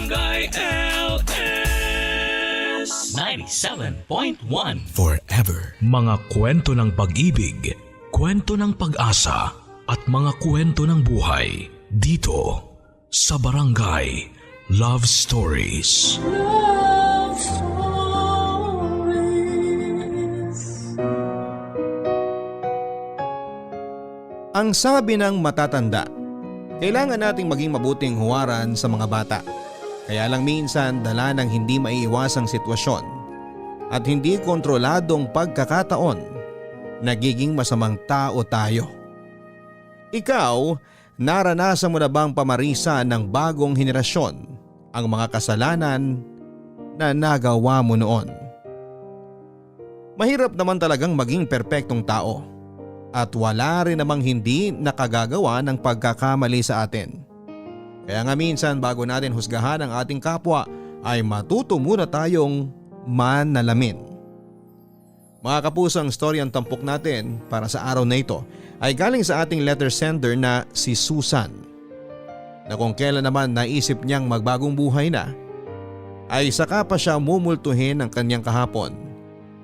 Barangay LS 97.1 Forever. Mga kwento ng pag-ibig, kwento ng pag-asa at mga kwento ng buhay dito sa Barangay Love Stories. Love Stories. Ang sabi ng matatanda, kailangan nating maging mabuting huwaran sa mga bata. Kaya lang minsan dala ng hindi maiiwasang sitwasyon at hindi kontroladong pagkakataon, nagiging masamang tao tayo. Ikaw, naranasan mo na bang pamarisan ng bagong henerasyon ang mga kasalanan na nagawa mo noon? Mahirap naman talagang maging perpektong tao. At wala rin namang hindi nakagagawa ng pagkakamali sa atin. Kaya nga minsan bago natin husgahan ang ating kapwa ay matuto muna tayong manalamin. Mga kapusang storyang tampok natin para sa araw na ito ay galing sa ating letter sender na si Susan. Na kung kailan naman naisip niyang magbagong buhay na ay saka pa siya mumultuhin ng kanyang kahapon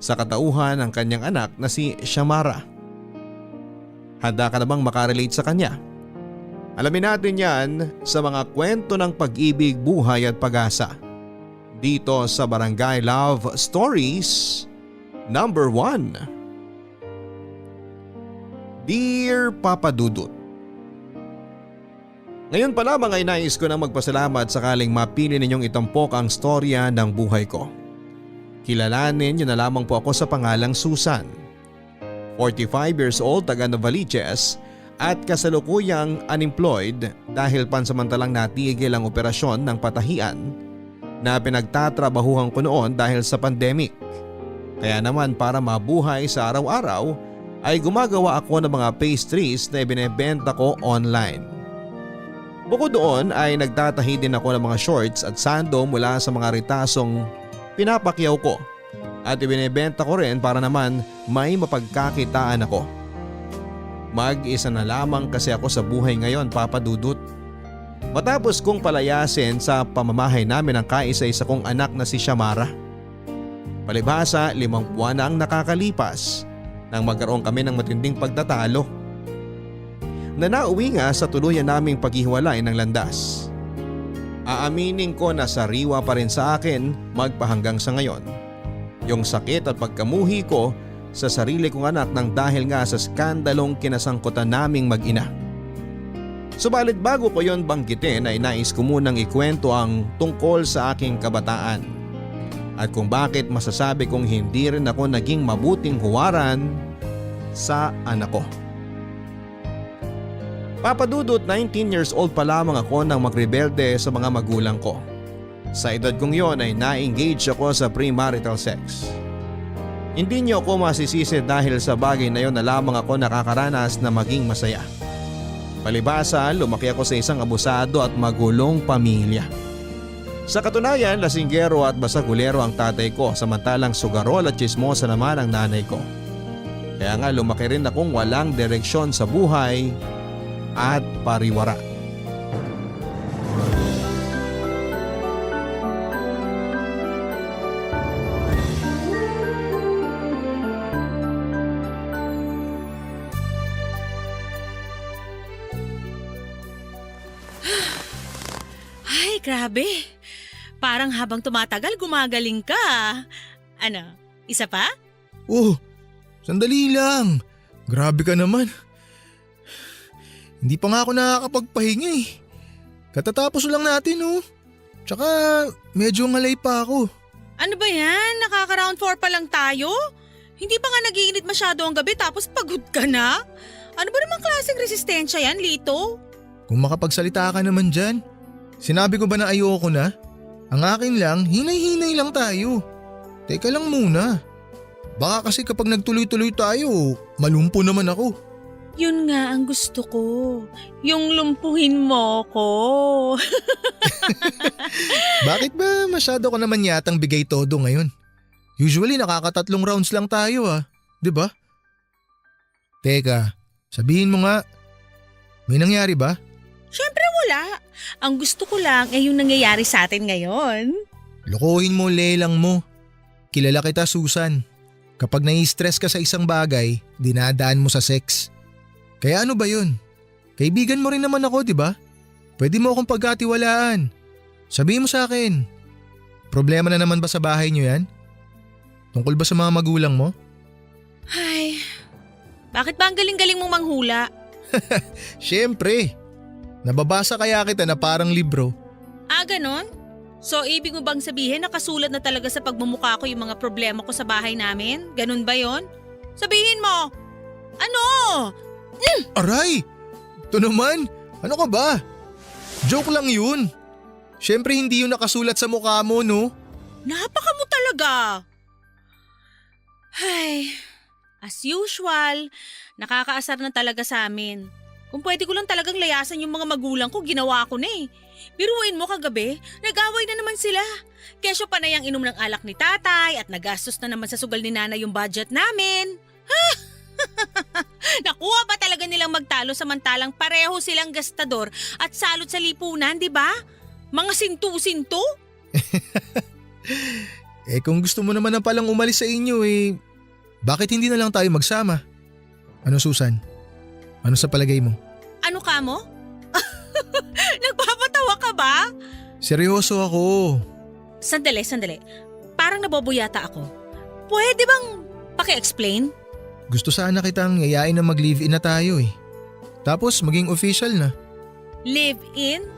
sa katauhan ng kanyang anak na si Shamara. Handa ka na bang makarelate sa kanya? Alamin natin yan sa mga kwento ng pag-ibig, buhay at pag-asa. Dito sa Barangay Love Stories number 1. Dear Papa Dudut, ngayon pa lamang ay nais ko na magpasalamat sakaling mapili ninyong itampok ang storya ng buhay ko. Kilalanin niyo na lamang po ako sa pangalang Susan. 45 years old, taga Novaliches at kasalukuyang unemployed dahil pansamantalang natigil ang operasyon ng patahian na pinagtatrabahuhan ko noon dahil sa pandemic. Kaya naman para mabuhay sa araw-araw ay gumagawa ako ng mga pastries na ibinebenta ko online. Bukod doon ay nagtatahi din ako ng mga shorts at sando mula sa mga ritasong pinapakyaw ko. At ibinebenta ko rin para naman may mapagkakitaan ako. Mag-isa na lamang kasi ako sa buhay ngayon, Papa Dudut. Matapos kong palayasin sa pamamahay namin ang kaisa-isa kong anak na si Shamara. Palibhasa 5 buwan na ang nakakalipas nang magkaroon kami ng matinding pagtatalo. Na nauwi nga sa tuluyan naming paghihiwalay ng landas. Aaminin ko na sariwa pa rin sa akin magpahanggang sa ngayon. Yung sakit at pagkamuhi ko sa sarili kong anak nang dahil nga sa skandalong kinasangkutan naming mag-ina. Subalit bago ko yon banggitin ay nais ko munang ikwento ang tungkol sa aking kabataan at kung bakit masasabi kong hindi rin ako naging mabuting huwaran sa anak ko. Papa Dudut, 19 years old pa lamang ako nang magrebelde sa mga magulang ko. Sa edad kong yon ay na-engage ako sa premarital sex. Hindi niyo ako masisisi dahil sa bagay na yon na lamang ako nakakaranas na maging masaya. Palibhasa, lumaki ako sa isang abusado at magulong pamilya. Sa katunayan, lasinggero at basagulero ang tatay ko samantalang sugarol at tsismosa naman ang nanay ko. Kaya nga lumaki rin akong walang direksyon sa buhay at pariwara. Ay, grabe. Parang habang tumatagal, gumagaling ka. Ano, isa pa? Oh, sandali lang. Grabe ka naman. Hindi pa nga ako nakakapagpahinga eh. Katatapos lang natin oh. Tsaka medyo ngalay pa ako. Ano ba yan? Nakaka-round 4 pa lang tayo? Hindi pa nga nagiinit masyado ang gabi tapos pagod ka na? Ano ba namang klaseng resistensya yan, Lito? Kung makapagsalita ka naman dyan. Sinabi ko ba na ayoko na? Ang akin lang, hinay-hinay lang tayo. Teka lang muna. Baka kasi kapag nagtuloy-tuloy tayo, malumpo naman ako. Yun nga ang gusto ko. Yung lumpuhin mo ko. Bakit ba masyado ka naman yatang bigay todo ngayon? Usually nakakatatlong rounds lang tayo ah. 'Di ba? Teka, sabihin mo nga. May nangyari ba? Syempre wala. Ang gusto ko lang ay yung nangyayari sa atin ngayon. Lokohin mo, lelang mo. Kilala kita, Susan. Kapag nai-stress ka sa isang bagay, dinadaan mo sa sex. Kaya ano ba yun? Kaibigan mo rin naman ako, di ba? Pwede mo akong pagkatiwalaan. Sabihin mo sa akin. Problema na naman ba sa bahay niyo yan? Tungkol ba sa mga magulang mo? Ay, bakit ba ang galing-galing mong manghula? Siyempre. Nababasa kaya kita na parang libro. Ah, ganon? So, ibig mo bang sabihin nakasulat na talaga sa pagmumukha ko yung mga problema ko sa bahay namin? Ganon ba yon? Sabihin mo! Ano? Aray! Ito naman! Ano ka ba? Joke lang yun. Siyempre hindi yun nakasulat sa mukha mo, no? Napaka mo talaga! Ay, as usual, nakakaasar na talaga sa amin. Kung pwede ko lang talagang layasan yung mga magulang ko, ginawa ko na eh. Biruin mo kagabi, nag-away na naman sila. Kesyo panay ang inom ng alak ni tatay at nagastos na naman sa sugal ni nanay yung budget namin. Nakuha ba talaga nilang magtalo samantalang pareho silang gastador at salot sa lipunan, di ba? Mga sintu-sintu? Kung gusto mo naman na palang umalis sa inyo bakit hindi na lang tayo magsama? Ano, Susan? Ano sa palagay mo? Ano ka mo? Nagpapatawa ka ba? Seryoso ako. Sandali. Parang nabobuyata ako. Pwede bang paki-explain? Gusto sana kitang yayain na mag-live-in na tayo. Tapos maging official na. Live-in?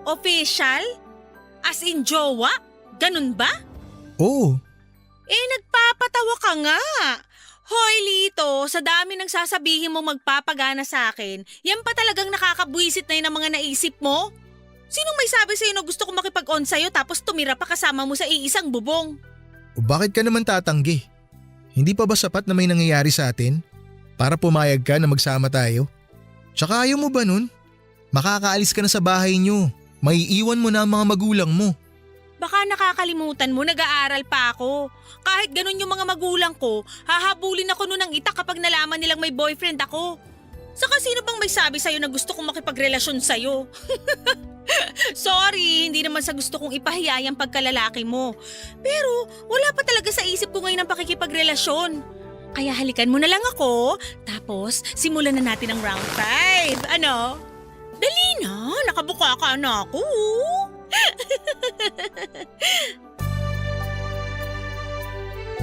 Official? As in jowa? Ganun ba? Oo. Nagpapatawa ka nga. Hoy Lito, sa dami ng sasabihin mo magpapagana sa akin, yan pa talagang nakakabwisit na yun ang mga naisip mo? Sinong may sabi sa'yo na gusto ko makipag-on sa'yo tapos tumira pa kasama mo sa iisang bubong? O bakit ka naman tatanggi? Hindi pa ba sapat na may nangyayari sa atin? Para pumayag ka na magsama tayo? Tsaka ayaw mo ba nun? Makakaalis ka na sa bahay nyo. Maiiwan mo na ang mga magulang mo. Baka nakakalimutan mo, nag-aaral pa ako. Kahit ganun yung mga magulang ko, hahabulin ako nun ng itak kapag nalaman nilang may boyfriend ako. Saka sino bang may sabi sa'yo na gusto kong makipagrelasyon sa'yo? Sorry, hindi naman sa gusto kong ipahiya yung pagkalalaki mo. Pero wala pa talaga sa isip ko ngayon ang pakikipagrelasyon. Kaya halikan mo na lang ako, tapos simulan na natin ang round 5. Ano? Dali na, nakabuka ka na ako.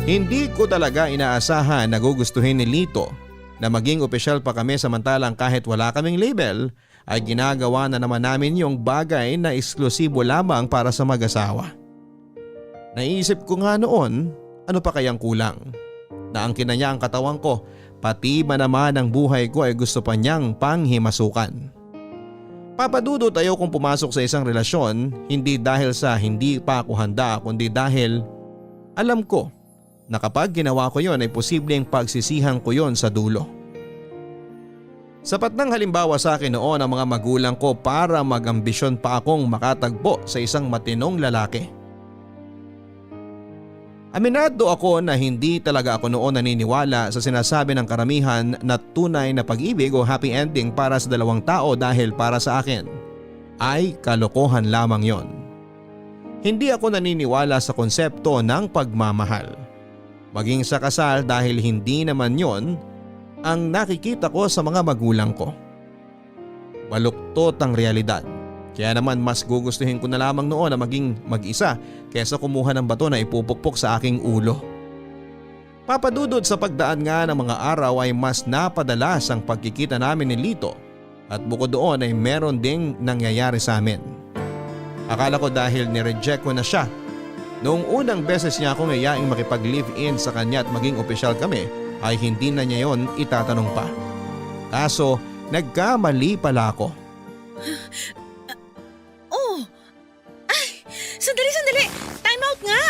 Hindi ko talaga inaasahan na gugustuhin ni Lito na maging opisyal pa kami samantalang kahit wala kaming label ay ginagawa na naman namin yung bagay na eksklusibo lamang para sa mag-asawa. Naisip ko nga noon, ano pa kayang kulang? Naangkin na niya ang katawan ko, pati ba naman ang buhay ko ay gusto pa niyang panghimasukan. Papadudot ayaw kong pumasok sa isang relasyon hindi dahil sa hindi pa ako handa kundi dahil alam ko na kapag ginawa ko yon ay posibleng pagsisihan ko yon sa dulo. Sapat ng halimbawa sa akin noon ang mga magulang ko para mag-ambisyon pa akong makatagpo sa isang matinong lalaki. Aminado ako na hindi talaga ako noon naniniwala sa sinasabi ng karamihan na tunay na pag-ibig o happy ending para sa dalawang tao dahil para sa akin ay kalokohan lamang yon. Hindi ako naniniwala sa konsepto ng pagmamahal. Maging sa kasal dahil hindi naman yon ang nakikita ko sa mga magulang ko. Baluktot ang realidad. Kaya naman mas gugustuhin ko na lamang noon na maging mag-isa kaysa kumuha ng bato na ipupukpok sa aking ulo. Papadudod sa pagdaan nga ng mga araw ay mas napadalas ang pagkikita namin ni Lito at bukod doon ay meron ding nangyayari sa amin. Akala ko dahil nireject ko na siya. Noong unang beses niya akong yayaing makipag-live-in sa kanya at maging opisyal kami ay hindi na niya yon itatanong pa. Kaso nagkamali pala ako. Oh! Ay! Sandali! Time out nga!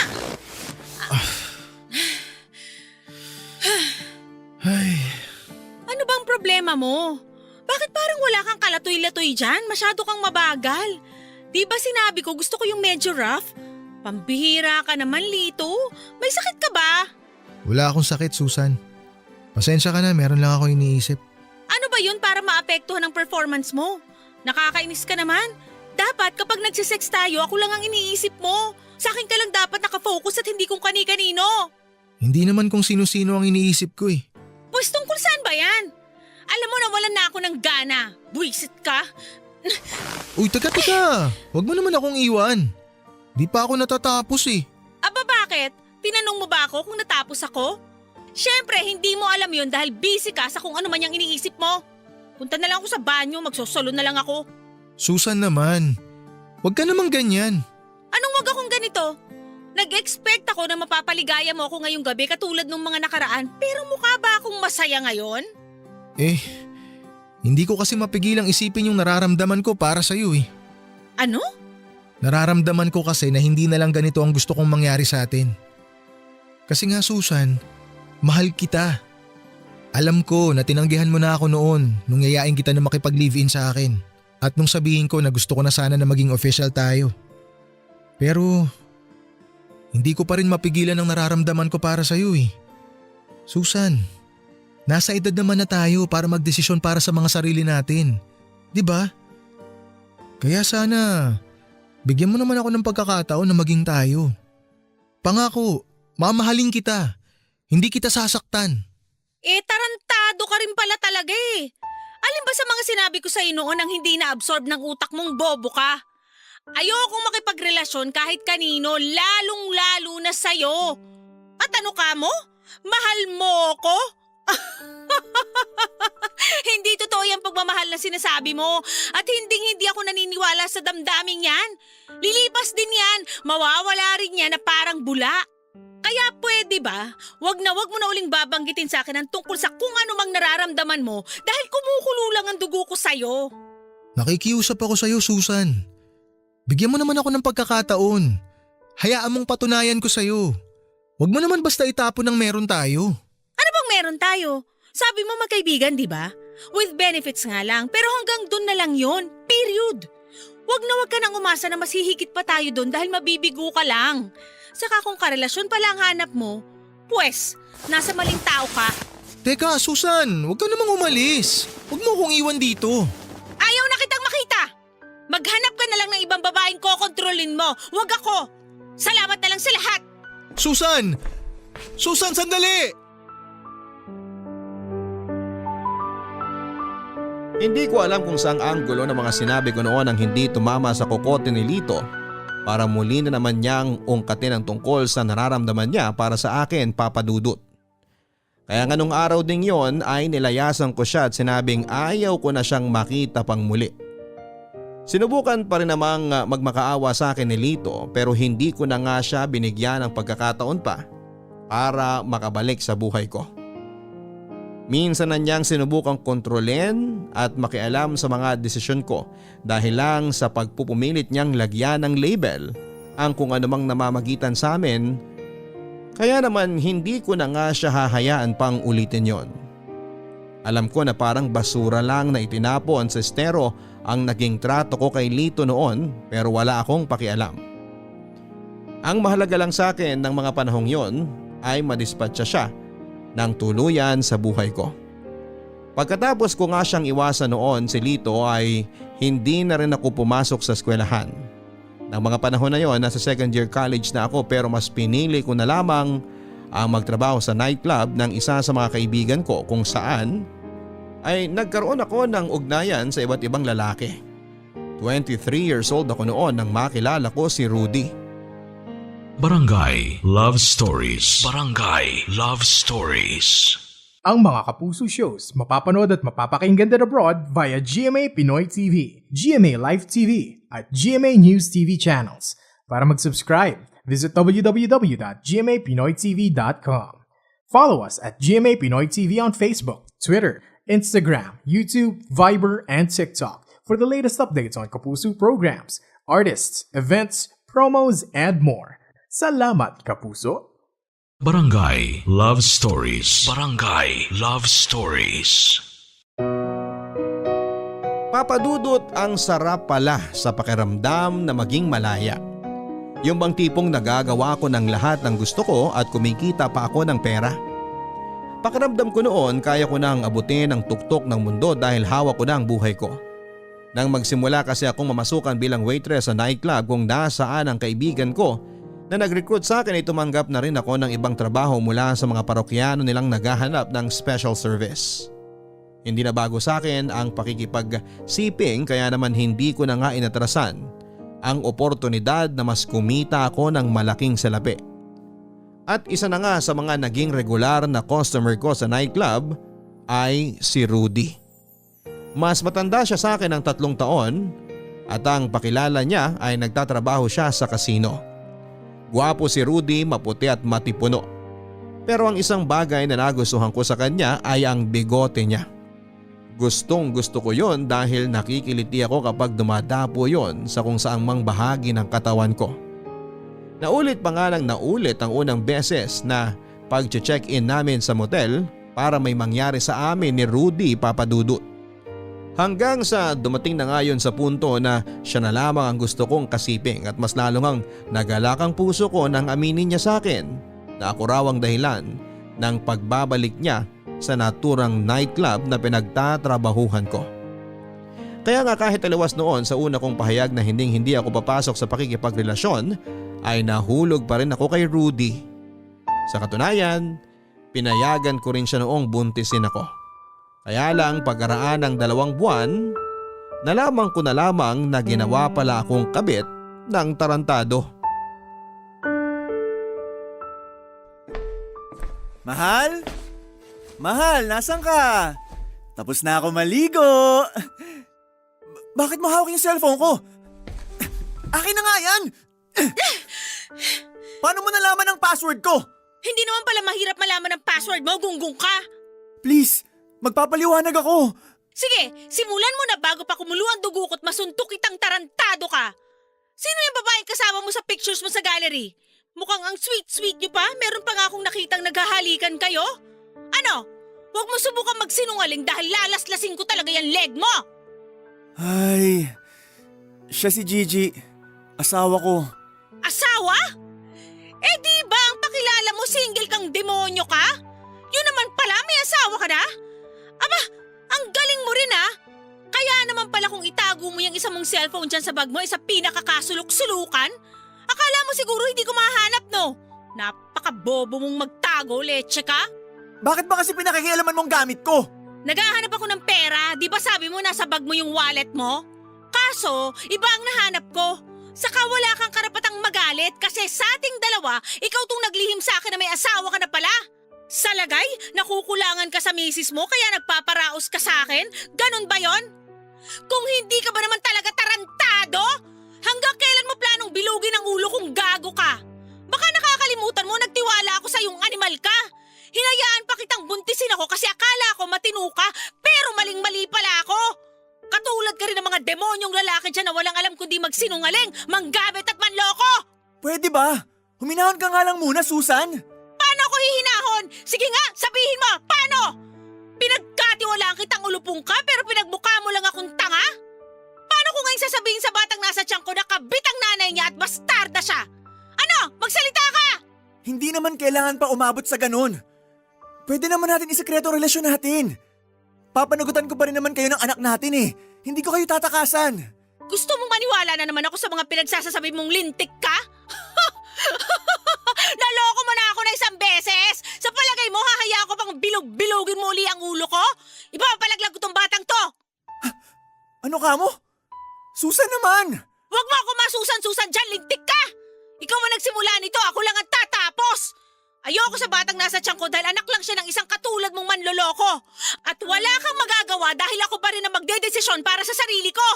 Ay, Ano bang problema mo? Bakit parang wala kang kalatoy-latoy dyan? Masyado kang mabagal. Di ba sinabi ko gusto ko yung medyo rough? Pambihira ka naman, Lito. May sakit ka ba? wala akong sakit, Susan. Pasensya ka na, meron lang ako iniisip. Ano ba yun para maapektuhan ang performance mo? Nakakainis ka naman. Dapat kapag nagsisex tayo, ako lang ang iniisip mo. Sa akin ka lang dapat nakafocus at hindi kung kani-kanino. Hindi naman kung sino-sino ang iniisip ko eh. Pues tungkol saan ba yan? Alam mo, nawalan na ako ng gana. Buwisit ka. Uy, teka. Huwag mo naman akong iwan. Di pa ako natatapos eh. Aba bakit? Tinanong mo ba ako kung natapos ako? Siyempre, hindi mo alam yon dahil busy ka sa kung ano man yung iniisip mo. Punta na lang ako sa banyo, magsosolo na lang ako. Susan naman, huwag ka namang ganyan. Anong wag akong ganito? Nag-expect ako na mapapaligaya mo ako ngayong gabi katulad ng mga nakaraan, pero mukha ba akong masaya ngayon? Hindi ko kasi mapigilang isipin yung nararamdaman ko para sa'yo eh. Ano? Nararamdaman ko kasi na hindi na lang ganito ang gusto kong mangyari sa atin. Kasi nga Susan, mahal kita. Alam ko na tinanggihan mo na ako noon nung yayain kita na makipag-live-in sa akin. At nung sabihin ko na gusto ko na sana na maging official tayo. Pero hindi ko pa rin mapigilan ang nararamdaman ko para sa'yo eh. Susan, nasa edad naman na tayo para magdesisyon para sa mga sarili natin. 'Di ba? Kaya sana bigyan mo naman ako ng pagkakataon na maging tayo. Pangako, mamahalin kita. Hindi kita sasaktan. Tarantado ka rin pala talaga eh. Alin ba sa mga sinabi ko sa'yo noon ang hindi na-absorb ng utak mong bobo ka? Ayokong makipagrelasyon kahit kanino, lalong-lalo na sa'yo. At ano ka mo? Mahal mo ko? Hindi totoo yung pagmamahal na sinasabi mo at hindi ako naniniwala sa damdaming yan. Lilipas din yan, mawawala rin yan na parang bula. Kaya pwede ba, wag mo na uling babanggitin sa akin ang tungkol sa kung ano mang nararamdaman mo dahil kumukulo lang ang dugo ko sa'yo. Nakikiusap ako sa'yo, Susan. Bigyan mo naman ako ng pagkakataon. Hayaan mong patunayan ko sa'yo. Wag mo naman basta itapon ng meron tayo. Ano bang meron tayo? Sabi mo magkaibigan, di ba? With benefits nga lang, pero hanggang doon na lang yon. Period. Wag ka nang umasa na mas hihigit pa tayo doon dahil mabibigo ka lang. Saka kung karelasyon pala ang hanap mo, pues, nasa maling tao ka. Teka, Susan, huwag ka namang umalis. Huwag mo akong iwan dito. Ayaw na kitang makita! Maghanap ka na lang ng ibang babaeng kokontrolin mo. Huwag ako! Salamat na lang sa lahat! Susan! Susan, sandali! Hindi ko alam kung saang anggulo ng mga sinabi ko noon ang hindi tumama sa kokote ni Lito para muli na naman niyang ungkatin ang tungkol sa nararamdaman niya para sa akin, Papa Dudut. Kaya nga nung araw ding yon ay nilayasan ko siya at sinabing ayaw ko na siyang makita pang muli. Sinubukan pa rin namang magmakaawa sa akin ni Lito pero hindi ko na nga siya binigyan ng pagkakataon pa para makabalik sa buhay ko. Minsan na niyang sinubukang kontrolin at makialam sa mga desisyon ko dahil lang sa pagpupumilit niyang lagyan ng label ang kung anumang namamagitan sa amin. Kaya naman hindi ko na nga siya hahayaan pang ulitin yon. Alam ko na parang basura lang na itinapon sa estero ang naging trato ko kay Lito noon pero wala akong pakialam. Ang mahalaga lang sa akin ng mga panahong yon ay madispatcha siya ng tuluyan sa buhay ko. Pagkatapos ko nga siyang iwasan noon si Lito ay hindi na rin ako pumasok sa eskwelahan. Nang mga panahon na yon nasa second year college na ako pero mas pinili ko na lamang ang magtrabaho sa nightclub ng isa sa mga kaibigan ko kung saan ay nagkaroon ako ng ugnayan sa iba't ibang lalaki. 23 years old ako noon nang makilala ko si Rudy. Barangay Love Stories. Barangay Love Stories. Ang mga Kapuso shows mapapanood at mapapakinggan din abroad via GMA Pinoy TV, GMA Live TV at GMA News TV channels. Para mag-subscribe, visit www.gmapinoytv.com. Follow us at GMA Pinoy TV on Facebook, Twitter, Instagram, YouTube, Viber, and TikTok for the latest updates on Kapuso programs, artists, events, promos, and more. Salamat, Kapuso! Barangay Love Stories. Barangay Love Stories. Papa Dudut, ang sarap pala sa pakiramdam na maging malaya. Yung bang tipong nagagawa ko ng lahat ng gusto ko at kumikita pa ako ng pera. Pakiramdam ko noon kaya ko nang abutin ang tuktok ng mundo dahil hawak ko na ang buhay ko. Nang magsimula kasi akong mamasukan bilang waitress sa nightclub kung nasaan ang kaibigan ko na nag-recruit sa akin ay tumanggap na rin ako ng ibang trabaho mula sa mga parokyano nilang naghahanap ng special service. Hindi na bago sa akin ang pakikipagsiping kaya naman hindi ko na nga inatrasan ang oportunidad na mas kumita ako ng malaking salapi. At isa na nga sa mga naging regular na customer ko sa nightclub ay si Rudy. Mas matanda siya sa akin ng 3 taon at ang pakilala niya ay nagtatrabaho siya sa kasino. Gwapo si Rudy, maputi at matipuno. Pero ang isang bagay na nagustuhan ko sa kanya ay ang bigote niya. Gustong gusto ko yon dahil nakikiliti ako kapag dumadapo yon sa kung saang mang bahagi ng katawan ko. Naulit pa nga ng naulit ang unang beses na pag-check-in namin sa motel para may mangyari sa amin ni Rudy Papadudut. Hanggang sa dumating na nga yun sa punto na siya na lamang ang gusto kong kasiping at mas lalo ngang nagalak ang puso ko nang aminin niya sa akin na ako raw ang dahilan ng pagbabalik niya sa naturang nightclub na pinagtatrabahuhan ko. Kaya nga kahit aliwas noon sa una kong pahayag na hindi ako papasok sa pakikipagrelasyon ay nahulog pa rin ako kay Rudy. Sa katunayan, pinayagan ko rin siya noong buntisin ako. Kaya lang pagkaraan ng 2 buwan, nalaman ko na lamang na ginawa pala akong kabit ng tarantado. Mahal? Mahal, nasan ka? Tapos na ako maligo. Bakit mo hawak yung cellphone ko? Akin na nga yan! Paano mo nalaman ang password ko? Hindi naman pala mahirap malaman ang password mo, gunggong ka. Please, magpapaliwanag ako. Sige, simulan mo na bago pa kumulo ang dugo ko't masuntok kitang tarantado ka. Sino yung babaeng kasama mo sa pictures mo sa gallery? Mukhang ang sweet-sweet nyo pa, meron pa nga akong nakitang naghahalikan kayo. Ano? Huwag mo subukan magsinungaling dahil lalaslasing ko talaga yung leg mo. Ay, siya si Gigi. Asawa ko. Asawa? Eh di ba ang pakilala mo single kang demonyo ka? Yun naman pala, may asawa ka na? Aba, ang galing mo rin ah. Kaya naman pala kung itago mo yung isa mong cellphone dyan sa bag mo ay sa pinakakasulok-sulukan? Akala mo siguro hindi ko mahanap no? Napakabobo mong magtago, leche ka? Bakit ba kasi pinakikialaman mong gamit ko? Naghahanap ako ng pera, di ba sabi mo nasa bag mo yung wallet mo? Kaso, iba ang nahanap ko. Saka wala kang karapatang magalit kasi sa ating dalawa, ikaw tong naglihim sa akin na may asawa ka na pala. Sa lagay, nakukulangan ka sa misis mo kaya nagpaparaos ka sa akin? Ganon ba yon? Kung hindi ka ba naman talaga tarantado? Hanggang kailan mo planong bilugin ang ulo kung gago ka? Baka nakakalimutan mo nagtiwala ako sa yung animal ka. Hinayaan pa kitang buntisin ako kasi akala ko matino ka pero maling-mali pala ako. Katulad ka rin ng mga demonyong lalaki dyan na walang alam kundi magsinungaling, manggamit at manloko. Pwede ba? Huminahon ka nga lang muna, Susan. Paano ako hihinahon? Sige nga, sabihin mo, paano? Pinagkatiwalaan kitang ulupong ka pero pinagmukha mo lang akong tanga? Paano ko ngayon sasabihin sa batang nasa tiyan ko na kabit ang nanay niya at bastarda siya? Ano? Magsalita ka! Hindi naman kailangan pa umabot sa ganun. Pwede naman natin isekreto ang relasyon natin. Papanagutan ko pa rin naman kayo ng anak natin eh. Hindi ko kayo tatakasan. Gusto mong maniwala na naman ako sa mga pinagsasasabi mong lintik ka? Naloko mo na ako na isang beses! Sa palagay mo, hahaya ko pang bilog-bilogin mo uli ang ulo ko? Ipapalaglag ko tong batang to! Ano ka mo? Susan naman! Huwag mo ako masusan-susan dyan, lintik ka! Ikaw ang nagsimula nito, ako lang ang tatapos! Ayoko sa batang nasa tiyan ko dahil anak lang siya ng isang katulad mong manloloko. At wala kang magagawa dahil ako pa rin ang magdedesisyon para sa sarili ko.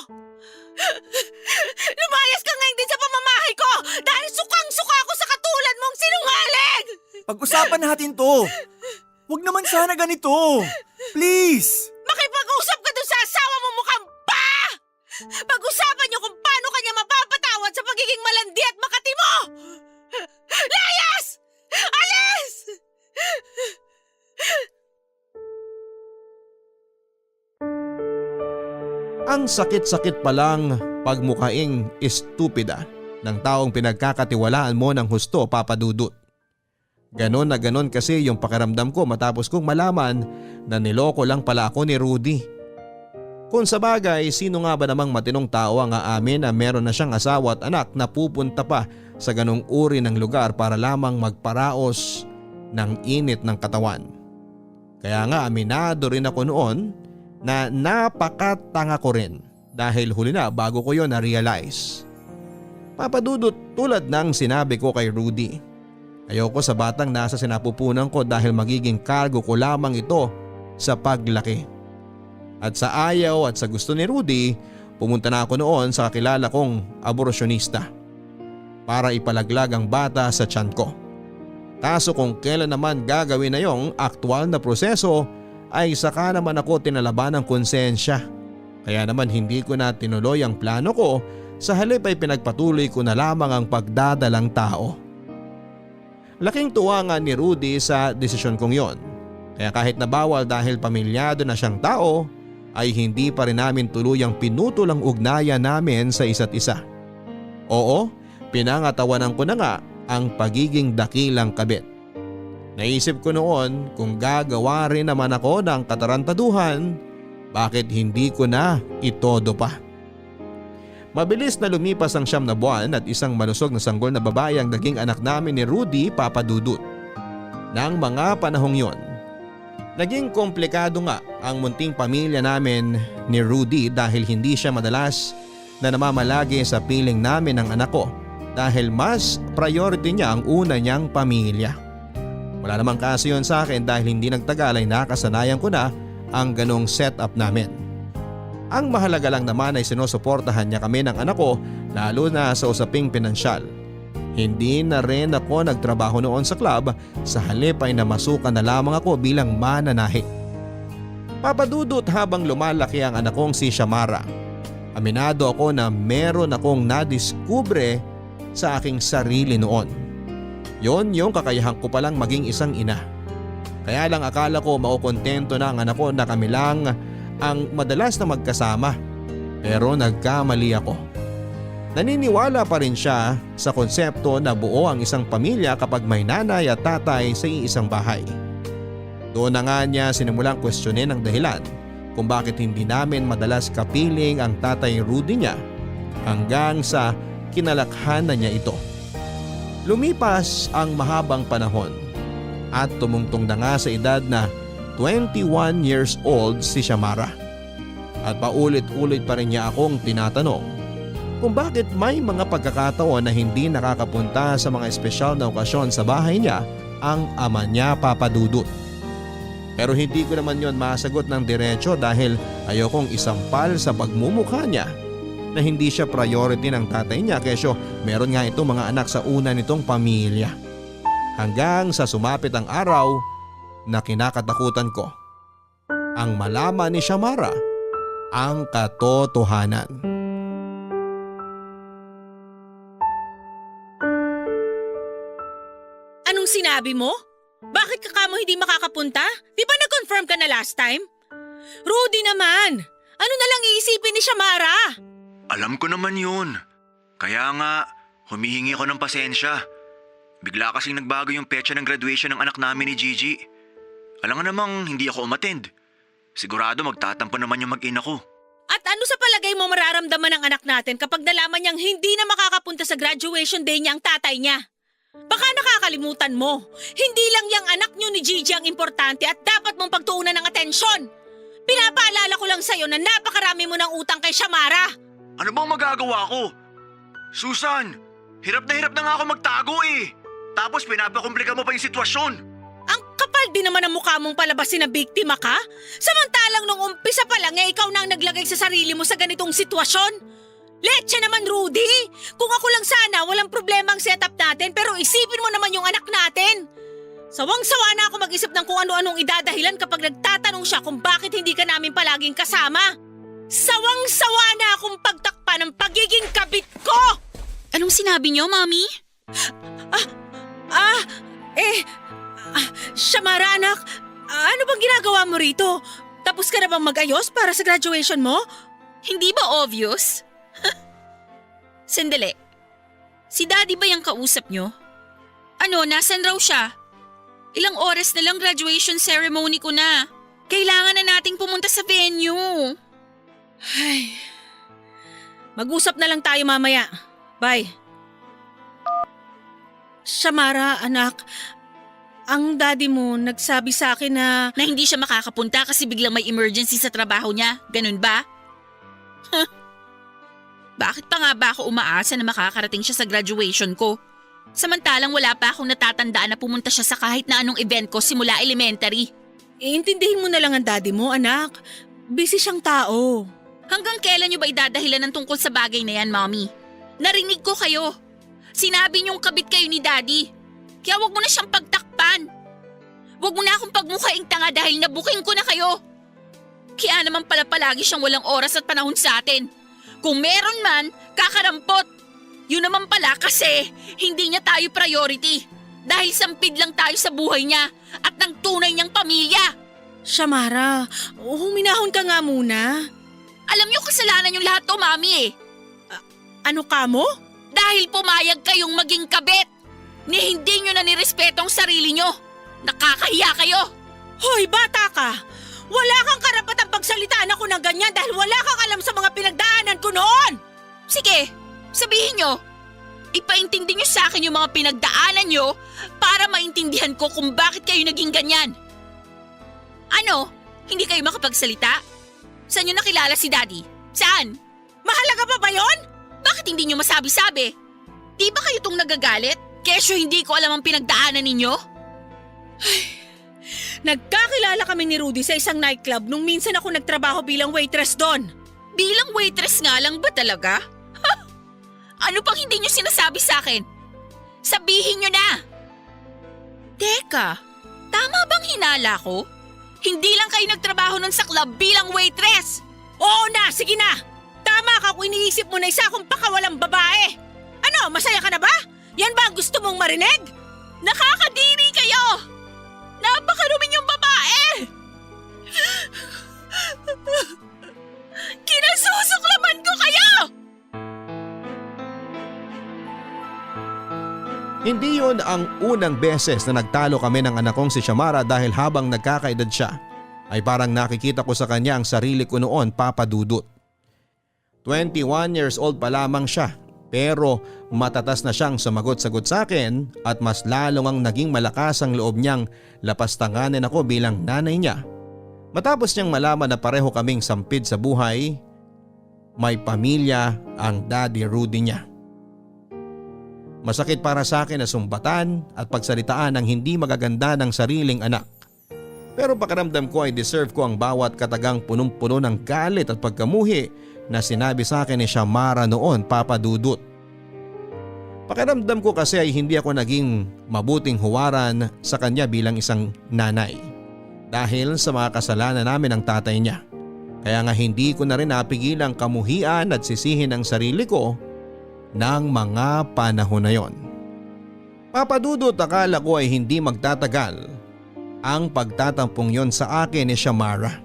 Lumayas ka ngayon din sa pamamahay ko dahil sukang-suka ako sa katulad mong sinungaling! Pag-usapan natin to. Huwag naman sana ganito. Please! Makipag-usap ka dun sa asawa mo mukhang pa! Pag-usapan niyo kung paano kanya mapapatawad sa pagiging malandi at makati mo! Layas! Alis! Ang sakit-sakit palang pagmukaing estupida ng taong pinagkakatiwalaan mo ng husto, Papadudut. Ganon na ganon kasi yung pakiramdam ko matapos kong malaman na niloko lang pala ako ni Rudy. Kung sa bagay, sino nga ba namang matinong tao ang aamin na meron na siyang asawa at anak na pupunta pa sa ganong uri ng lugar para lamang magparaos ng init ng katawan. Kaya nga aminado rin ako noon na napakatanga ko rin dahil huli na bago ko yon na-realize. Papadudot, tulad ng sinabi ko kay Rudy, ayoko sa batang nasa sinapupunan ko dahil magiging cargo ko lamang ito sa paglaki. At sa ayaw at sa gusto ni Rudy, pumunta na ako noon sa kakilala kong aborsyonista para ipalaglag ang bata sa tiyan ko. Kaso kung kailan naman gagawin na yung aktwal na proseso ay saka naman ako tinalaban ng konsensya. Kaya naman hindi ko na tinuloy ang plano ko, sa halip ay pinagpatuloy ko na lamang ang pagdadalang tao. Laking tuwa nga ni Rudy sa desisyon kong yon. Kaya kahit na bawal dahil pamilyado na siyang tao, ay hindi pa rin namin tuluyang pinutol ang ugnayan namin sa isa't isa. Oo, pinangatawanan ko na nga ang pagiging dakilang kabit. Naisip ko noon kung gagawa rin naman ako ng katarantaduhan, bakit hindi ko na itodo pa. Mabilis na lumipas ang 9 na buwan at isang malusog na sanggol na babae ang naging anak namin ni Rudy, Papa Dudut. Nang mga panahong yon, naging komplikado nga ang munting pamilya namin ni Rudy dahil hindi siya madalas na namamalagi sa piling namin ng anak ko dahil mas priority niya ang una niyang pamilya. Wala namang kaso yun sa akin dahil hindi nagtagal ay nakasanayan ko na ang ganong setup namin. Ang mahalaga lang naman ay sinusuportahan niya kami ng anak ko lalo na sa usaping pinansyal. Hindi na rin ako nagtrabaho noon sa club, sa halip ay namasukan na lamang ako bilang mananahi. Papadudot habang lumalaki ang anak kong si Shamara. Aminado ako na meron akong nadiskubre sa aking sarili noon. Yon yung kakayahan ko palang maging isang ina. Kaya lang akala ko makukontento na ang anak ko na kami lang ang madalas na magkasama. Pero nagkamali ako. Naniniwala pa rin siya sa konsepto na buo ang isang pamilya kapag may nanay at tatay sa iisang bahay. Doon na nga niya sinimulang kwestiyonin ang dahilan kung bakit hindi namin madalas kapiling ang tatay Rudy niya hanggang sa kinalakhan na niya ito. Lumipas ang mahabang panahon at tumungtong na nga sa edad na 21 years old si Shamara. At paulit-ulit pa rin niya akong tinatanong kung bakit may mga pagkakataon na hindi nakakapunta sa mga espesyal na okasyon sa bahay niya ang ama niya, Papa Dudut. Pero hindi ko naman yon masagot ng diretso dahil ayokong isampal sa pagmumukha niya na hindi siya priority ng tatay niya kesyo meron nga itong mga anak sa una nitong pamilya. Hanggang sa sumapit ang araw na kinakatakutan ko ang malaman ni Shamara ang katotohanan. Anong sinabi mo? Bakit ka kamo hindi makakapunta? Di ba nag-confirm ka na last time? Rudy naman! Ano na lang iisipin ni Shamara? Alam ko naman yun. Kaya nga, humihingi ako ng pasensya. Bigla kasing nagbago yung petsa ng graduation ng anak namin ni Gigi. Alam nga namang hindi ako umattend. Sigurado magtatampo naman yung mag-ina ko. At ano sa palagay mo mararamdaman ng anak natin kapag nalaman niyang hindi na makakapunta sa graduation day niya ang tatay niya? Baka nakakalimutan mo, hindi lang yung anak niyo ni Gigi ang importante at dapat mong pagtuunan ng atensyon. Pinapaalala ko lang sa'yo na napakarami mo ng utang kay Shamara. Ano bang magagawa ko? Susan, hirap na nga ako magtago eh. Tapos pinapakomplika mo pa yung sitwasyon. Ang kapal din naman ang mukha mong palabasin na biktima ka. Samantalang nung umpisa pa lang ikaw na ang naglagay sa sarili mo sa ganitong sitwasyon. Leche naman, Rudy! Kung ako lang sana, walang problema ang setup natin pero isipin mo naman yung anak natin. Sawang-sawa na ako mag-isip ng kung ano-anong idadahilan kapag nagtatanong siya kung bakit hindi ka namin palaging kasama. Sawang-sawa na akong pagtakpan ng pagiging kabit ko! Anong sinabi niyo, Mami? Shamara, anak, ano bang ginagawa mo rito? Tapos ka na bang mag-ayos para sa graduation mo? Hindi ba obvious? Sandali. Si Daddy ba yung kausap niyo? Ano, nasan raw siya? Ilang oras na lang graduation ceremony ko na. Kailangan na nating pumunta sa venue. Ay, mag-usap na lang tayo mamaya. Bye. Shamara, anak, ang daddy mo nagsabi sa akin na… Na hindi siya makakapunta kasi biglang may emergency sa trabaho niya. Ganun ba? Huh. Bakit pa nga ba ako umaasa na makakarating siya sa graduation ko? Samantalang wala pa akong natatandaan na pumunta siya sa kahit na anong event ko simula elementary. Iintindihin mo na lang ang daddy mo, anak. Busy siyang tao. Hanggang kailan niyo ba idadahilan ng tungkol sa bagay na yan, Mommy? Narinig ko kayo. Sinabi niyong kabit kayo ni Daddy. Kaya wag mo na siyang pagtakpan. Wag mo na akong pagmukhaing tanga dahil nabuking ko na kayo. Kaya naman pala palagi siyang walang oras at panahon sa atin. Kung meron man, kakarampot. Yun naman pala kasi hindi niya tayo priority. Dahil sampid lang tayo sa buhay niya at ng tunay niyang pamilya. Shamara, huminahon ka nga muna. Alam niyo kasalanan yung lahat to, Mami eh. Ano ka mo? Dahil pumayag kayong maging kabit. Ni hindi nyo na nirespeto ang sarili nyo. Nakakahiya kayo. Hoy, bata ka! Wala kang karapatang pagsalitaan ako ng ganyan dahil wala kang alam sa mga pinagdaanan ko noon! Sige, sabihin nyo. Ipaintindi nyo sa akin yung mga pinagdaanan nyo para maintindihan ko kung bakit kayo naging ganyan. Ano? Hindi kayo makapagsalita? Saan nyo nakilala si Daddy? Saan? Mahalaga pa ba yon? Bakit hindi nyo masabi-sabi? Di ba kayo tong nagagalit? Kesyo hindi ko alam ang pinagdaanan ninyo? Nagkakilala kami ni Rudy sa isang nightclub nung minsan ako nagtrabaho bilang waitress doon. Bilang waitress nga lang ba talaga? Ano pang hindi nyo sinasabi sa akin? Sabihin nyo na! Teka, tama bang hinala ko? Hindi lang kayo nagtrabaho nun sa club bilang waitress! Oo na, sige na! Tama ka kung iniisip mo na isa akong pakawalang babae! Ano, masaya ka na ba? Yan ba ang gusto mong marinig? Nakakadiri kayo! Napakarumi niyong babae! Kinasusuklaman ko kayo! Hindi yon ang unang beses na nagtalo kami ng anak kong si Shamara dahil habang nagkakaedad siya ay parang nakikita ko sa kanya ang sarili ko noon, Papa Dudut. 21 years old pa lamang siya pero matatas na siyang sumagot-sagot sa akin at mas lalong ang naging malakas ang loob niyang lapastanganin ako bilang nanay niya. Matapos niyang malaman na pareho kaming sampid sa buhay, may pamilya ang Daddy Rudy niya. Masakit para sa akin na sumbatan at pagsalitaan ng hindi magaganda ng sariling anak. Pero pakiramdam ko ay deserve ko ang bawat katagang punong-puno ng galit at pagkamuhi na sinabi sa akin ni Shamara noon, Papa Dudut. Pakiramdam ko kasi ay hindi ako naging mabuting huwaran sa kanya bilang isang nanay. Dahil sa mga kasalanan namin ng tatay niya. Kaya nga hindi ko na rin napigilang kamuhian at sisihin ang sarili ko ng mga panahon na yon. Papa Dudut, akala ko ay hindi magtatagal ang pagtatampong yon sa akin ni Shamara.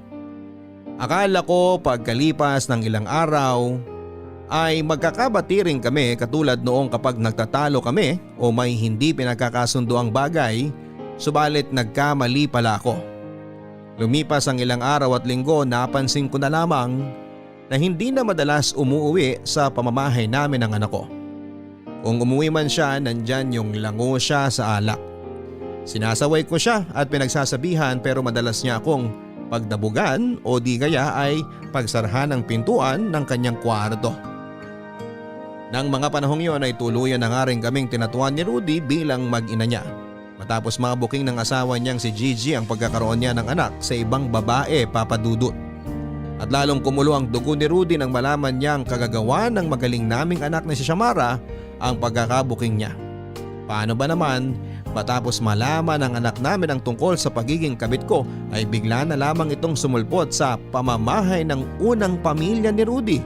Akala ko pagkalipas ng ilang araw ay magkakabati rin kami katulad noong kapag nagtatalo kami o may hindi pinagkakasundo ang bagay, subalit nagkamali pala ako. Lumipas ang ilang araw at linggo, napansin ko na lamang na hindi na madalas umuwi sa pamamahay namin ng anak ko. Kung umuwi man siya, nandyan yung lango siya sa alak. Sinasaway ko siya at pinagsasabihan pero madalas niya akong pagdabugan o di kaya ay pagsarhan ng pintuan ng kanyang kwarto. Nang mga panahong yon ay tuluyan na nga rin kaming tinatuan ni Rudy bilang mag-ina niya. Matapos mabuking ng asawa niyang si Gigi ang pagkakaroon niya ng anak sa ibang babae, Papa Dudut. At lalong kumulo ang dugo ni Rudy nang malaman niyang kagagawa ng magaling naming anak na si Shamara ang pagkakabuking niya. Paano ba naman matapos malaman ng anak namin ang tungkol sa pagiging kabit ko ay bigla na lamang itong sumulpot sa pamamahay ng unang pamilya ni Rudy.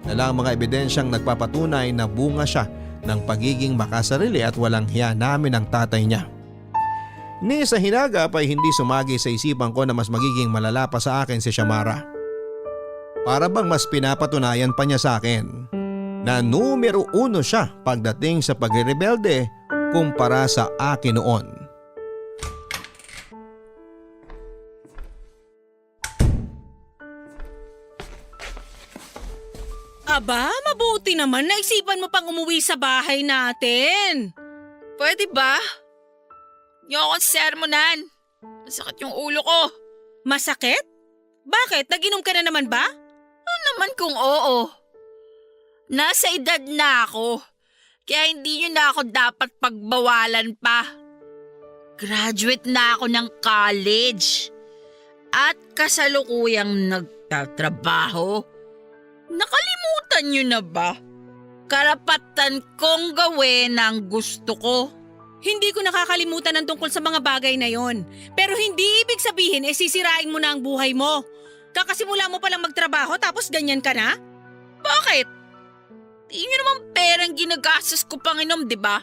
Dalang mga ebidensyang nagpapatunay na bunga siya ng pagiging makasarili at walang hiya namin ng tatay niya. Ni sa hinagap ay hindi sumagi sa isipan ko na mas magiging malala pa sa akin si Shamara. Para bang mas pinapatunayan pa niya sa akin na numero 1 siya pagdating sa pagre-rebelde kumpara sa akin noon. Aba, mabuti naman naisipan mo pang umuwi sa bahay natin. Pwede ba? Niyo akong sermonan. Masakit yung ulo ko. Masakit? Bakit? Nag-inom ka na naman ba? Ano naman kung oo? Nasa edad na ako. Kaya hindi nyo na ako dapat pagbawalan pa. Graduate na ako ng college. At kasalukuyang nagtatrabaho. Nakalimutan nyo na ba? Karapatan kong gawin ang gusto ko. Hindi ko nakakalimutan ang tungkol sa mga bagay na yon. Pero hindi ibig sabihin sisirain mo na ang buhay mo. Kakasimula mo palang magtrabaho tapos ganyan ka na? Bakit? Di nyo naman perang ginagastos ko Panginoon, di ba?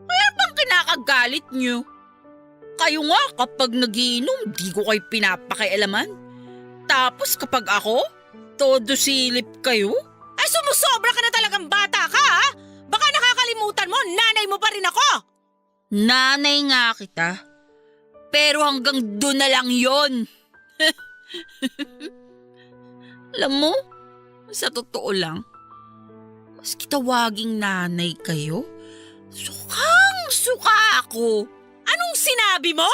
Kaya bang kinakagalit nyo? Kayo nga kapag nagiinom, di ko kayo pinapakialaman. Tapos kapag ako, todo silip kayo? Ay sumusobra ka na talagang bata ka ha? Baka nakakalimutan mo, nanay mo pa rin ako! Nanay nga kita. Pero hanggang doon na lang yon. Alam mo, sa totoo lang, mas kitawaging nanay kayo, sukang-suka ako. Anong sinabi mo?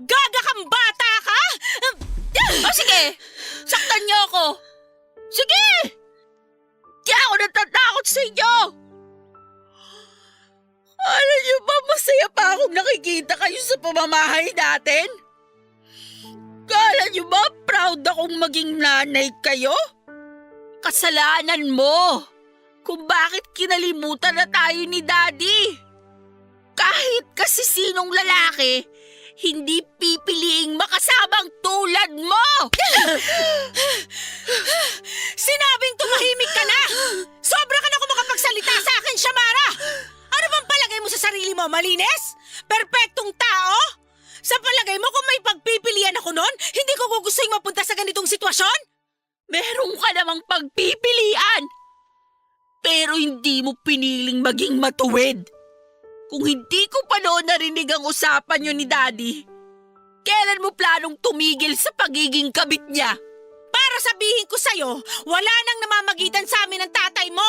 Gaga kang bata ka? O sige, saktan niyo ako. Sige! Di ako natatakot sa inyo. Alam niyo ba, masaya pa akong nakikita kayo sa pamamahay natin? Kala niyo ba proud akong maging nanay kayo? Kasalanan mo kung bakit kinalimutan na tayo ni Daddy. Kahit kasi sinong lalaki, hindi pipiliing makasamang tulad mo! Sinabing tumahimik ka na! Sobra ka na kung makapagsalita sa akin, Shamara! Ano bang palagay mo sa sarili mo, malinis? Perpektong tao? Sa palagay mo kung may pagpipilian ako nun, hindi ko gugustuhin mapunta sa ganitong sitwasyon? Meron ka namang pagpipilian! Pero hindi mo piniling maging matuwid. Kung hindi ko pa noon narinig ang usapan niyo ni Daddy, kailan mo planong tumigil sa pagiging kabit niya? Para sabihin ko sa'yo, wala nang namamagitan sa amin ng tatay mo.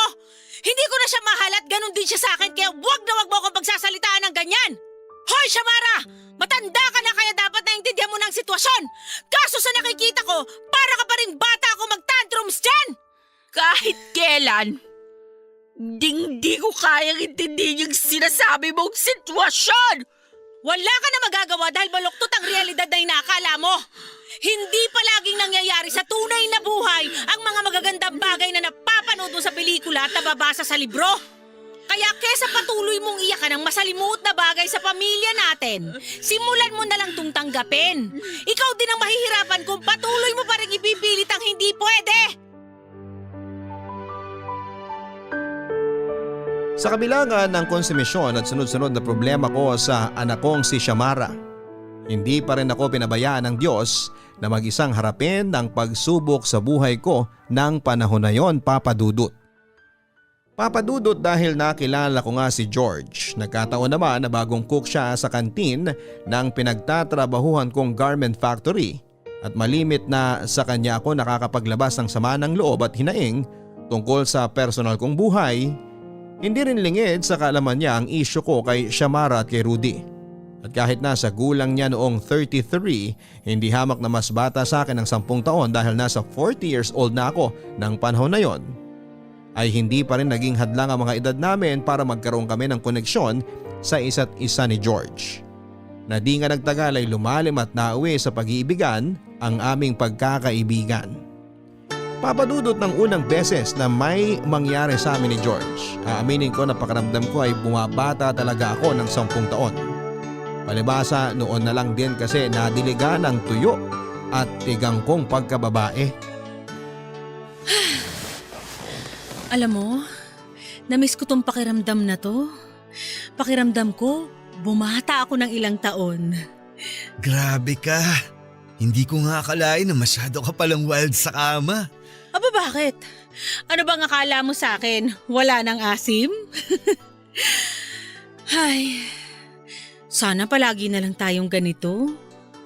Hindi ko na siya mahal at ganun din siya sa akin kaya wag na wag mo akong pagsasalitaan ng ganyan. Hoy, Shamara! Matanda ka na kaya dapat naintindihan mo ng sitwasyon. Kaso sa nakikita ko, para ka pa rin bata ako mag-tantrums dyan! Kahit kailan, hindi ko kayang intindihin yung sinasabi mong sitwasyon! Wala ka na magagawa dahil baluktot ang realidad na inaakala mo. Hindi palaging nangyayari sa tunay na buhay ang mga magagandang bagay na napapanood mo sa pelikula at nababasa sa libro. Kaya kesa patuloy mong iyakan ang masalimuot na bagay sa pamilya natin, simulan mo na lang itong tanggapin. Ikaw din ang mahihirapan kung patuloy mo pa rin ipipilit ang hindi pwede. Sa kabila nga ng konsumisyon at sunod-sunod na problema ko sa anak kong si Shamara, hindi pa rin ako pinabayaan ng Diyos na mag-isang harapin ang pagsubok sa buhay ko ng panahon na yon, Papa Dudut. Papa Dudut dahil nakilala ko nga si George. Nagkataon naman na bagong cook siya sa kantin ng pinagtatrabahuhan kong garment factory at malimit na sa kanya ako nakakapaglabas ng sama ng loob at hinaing tungkol sa personal kong buhay. Hindi rin lingid sa kaalaman niya ang isyu ko kay Shamara at kay Rudy. At kahit nasa gulang niya noong 33, hindi hamak na mas bata sa akin ng 10 taon dahil nasa 40 years old na ako ng panahon na yon, ay hindi pa rin naging hadlang ang mga edad namin para magkaroon kami ng koneksyon sa isa't isa ni George. Na di nga nagtagal ay lumalim at nauwi sa pag-iibigan ang aming pagkakaibigan. Papadudot ng unang beses na may mangyari sa amin ni George, aaminin ko na pakiramdam ko ay bumabata talaga ako ng 10 taon. Palibasa noon na lang din kasi nadiliga ng tuyo at tigang kong pagkababae. Alam mo, namiss ko tong pakiramdam na to. Pakiramdam ko, bumata ako ng ilang taon. Grabe ka. Hindi ko nga akalain na masyado ka palang wild sa kama. Aba bakit? Ano bang akala mo sa akin? Wala nang asim? Ay, sana palagi na lang tayong ganito.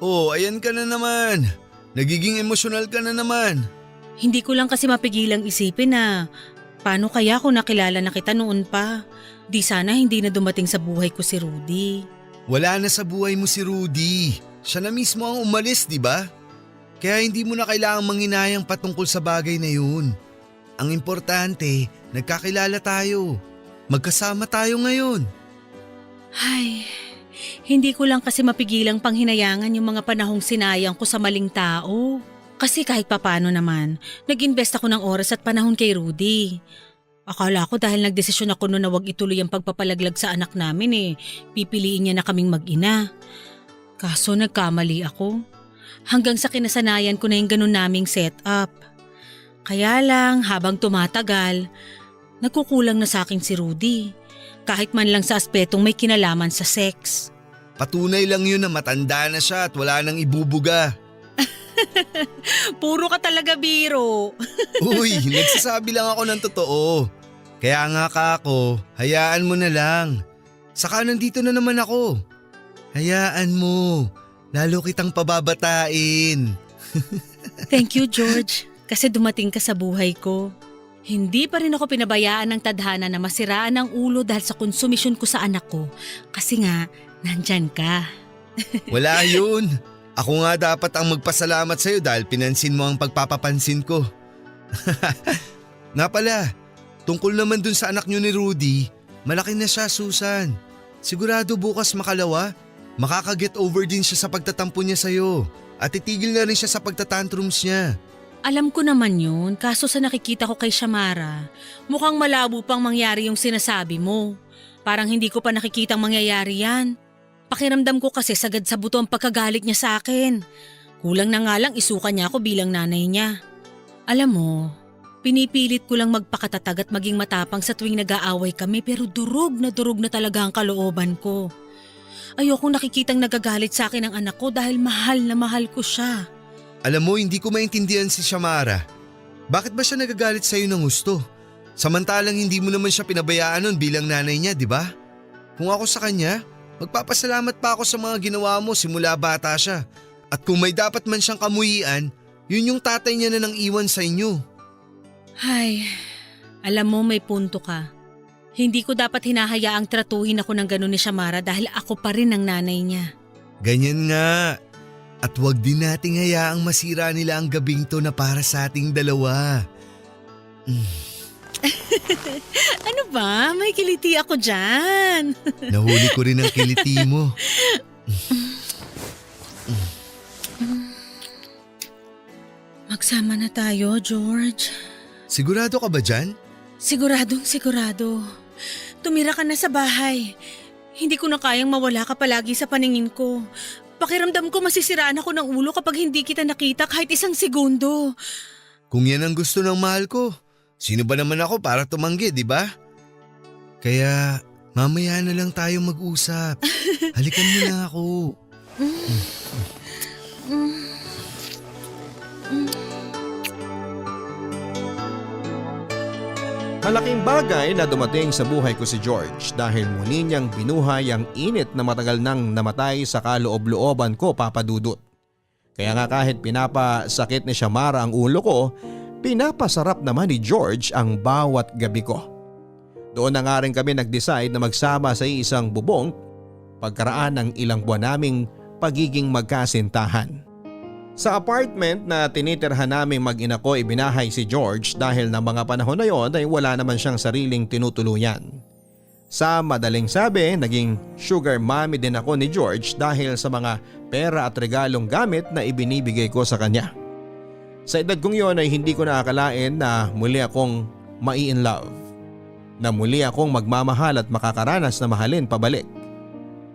Oh, ayan ka na naman. Nagiging emosyonal ka na naman. Hindi ko lang kasi mapigilang isipin na Paano kaya kung nakilala na kita noon pa? Di sana hindi na dumating sa buhay ko si Rudy. Wala na sa buhay mo si Rudy. Siya na mismo ang umalis, di ba? Kaya hindi mo na kailangang manghinayang patungkol sa bagay na yun. Ang importante, nagkakilala tayo. Magkasama tayo ngayon. Ay, hindi ko lang kasi mapigilang panghinayangan yung mga panahong sinayang ko sa maling tao. Kasi kahit papano naman, nag-invest ako ng oras at panahon kay Rudy. Akala ko dahil nagdesisyon ako noon na wag ituloy ang pagpapalaglag sa anak namin pipiliin niya na kaming mag-ina. Kaso nagkamali ako. Hanggang sa kinasanayan ko na yung ganun naming setup. Kaya lang habang tumatagal, nagkukulang na sa akin si Rudy. Kahit man lang sa aspetong may kinalaman sa sex. Patunay lang yun na matanda na siya at wala nang ibubuga. Puro ka talaga biro. Uy, nagsasabi lang ako ng totoo. Kaya nga kako, hayaan mo na lang. Saka nandito na naman ako. Hayaan mo, lalo kitang pababatain. Thank you, George, kasi dumating ka sa buhay ko. Hindi pa rin ako pinabayaan ng tadhana na masiraan ang ulo dahil sa konsumisyon ko sa anak ko. Kasi nga, nandyan ka. Wala yun. Ako nga dapat ang magpasalamat sa'yo dahil pinansin mo ang pagpapapansin ko. Nga pala, tungkol naman dun sa anak nyo ni Rudy, malaki na siya, Susan. Sigurado bukas makalawa, makaka-get over din siya sa pagtatampo niya sa'yo at titigil na rin siya sa pagtatantrums niya. Alam ko naman yun, kaso sa nakikita ko kay Shamara, mukhang malabo pang mangyari yung sinasabi mo. Parang hindi ko pa nakikitang mangyayari yan. Pakiramdam ko kasi sagad sa buto ang pagkagalit niya sa akin. Kulang na nga lang isuka niya ako bilang nanay niya. Alam mo, pinipilit ko lang magpakatatag at maging matapang sa tuwing nag-aaway kami pero durog na talaga ang kalooban ko. Ayokong nakikitang nagagalit sa akin ang anak ko dahil mahal na mahal ko siya. Alam mo, hindi ko maintindihan si Shamara. Bakit ba siya nagagalit sa'yo ng gusto? Samantalang hindi mo naman siya pinabayaan nun bilang nanay niya, di ba? Kung ako sa kanya, magpapasalamat pa ako sa mga ginawa mo simula bata siya. At kung may dapat man siyang kamuhian, yun yung tatay niya na nang iwan sa inyo. Ay, alam mo may punto ka. Hindi ko dapat hinahayaang tratuhin ako ng gano'n ni Shamara dahil ako pa rin ang nanay niya. Ganyan nga. At wag din nating hayaang masira nila ang gabing to na para sa ating dalawa. Ano ba? May kiliti ako dyan. Nahuli ko rin ang kiliti mo. Magsama na tayo, George. Sigurado ka ba dyan? Siguradong sigurado. Tumira ka na sa bahay. Hindi ko na kayang mawala ka palagi sa paningin ko. Pakiramdam ko masisiraan ako ng ulo kapag hindi kita nakita kahit isang segundo. Kung yan ang gusto ng mahal ko, sino ba naman ako para tumanggi, di ba? Kaya mamaya na lang tayo mag-usap. Halikan mo na ako. Malaking bagay na dumating sa buhay ko si George dahil muli niyang binuhay ang init na matagal nang namatay sa kaloob-looban ko, Papa Dudut. Kaya nga kahit pinapasakit ni Shamara ang ulo ko, pinapasarap naman ni George ang bawat gabi ko. Doon na nga rin kami nag-decide na magsama sa isang bubong pagkaraan ng ilang buwan naming pagiging magkasintahan. Sa apartment na tinitirhan naming mag-ina ko ibinahay si George dahil ng mga panahon na yon ay wala naman siyang sariling tinutuluyan. Sa madaling sabi, naging sugar mommy din ako ni George dahil sa mga pera at regalong gamit na ibinibigay ko sa kanya. Sa edad kong yon ay hindi ko naakalain na muli akong mai-in love. Na muli akong magmamahal at makakaranas na mahalin pabalik.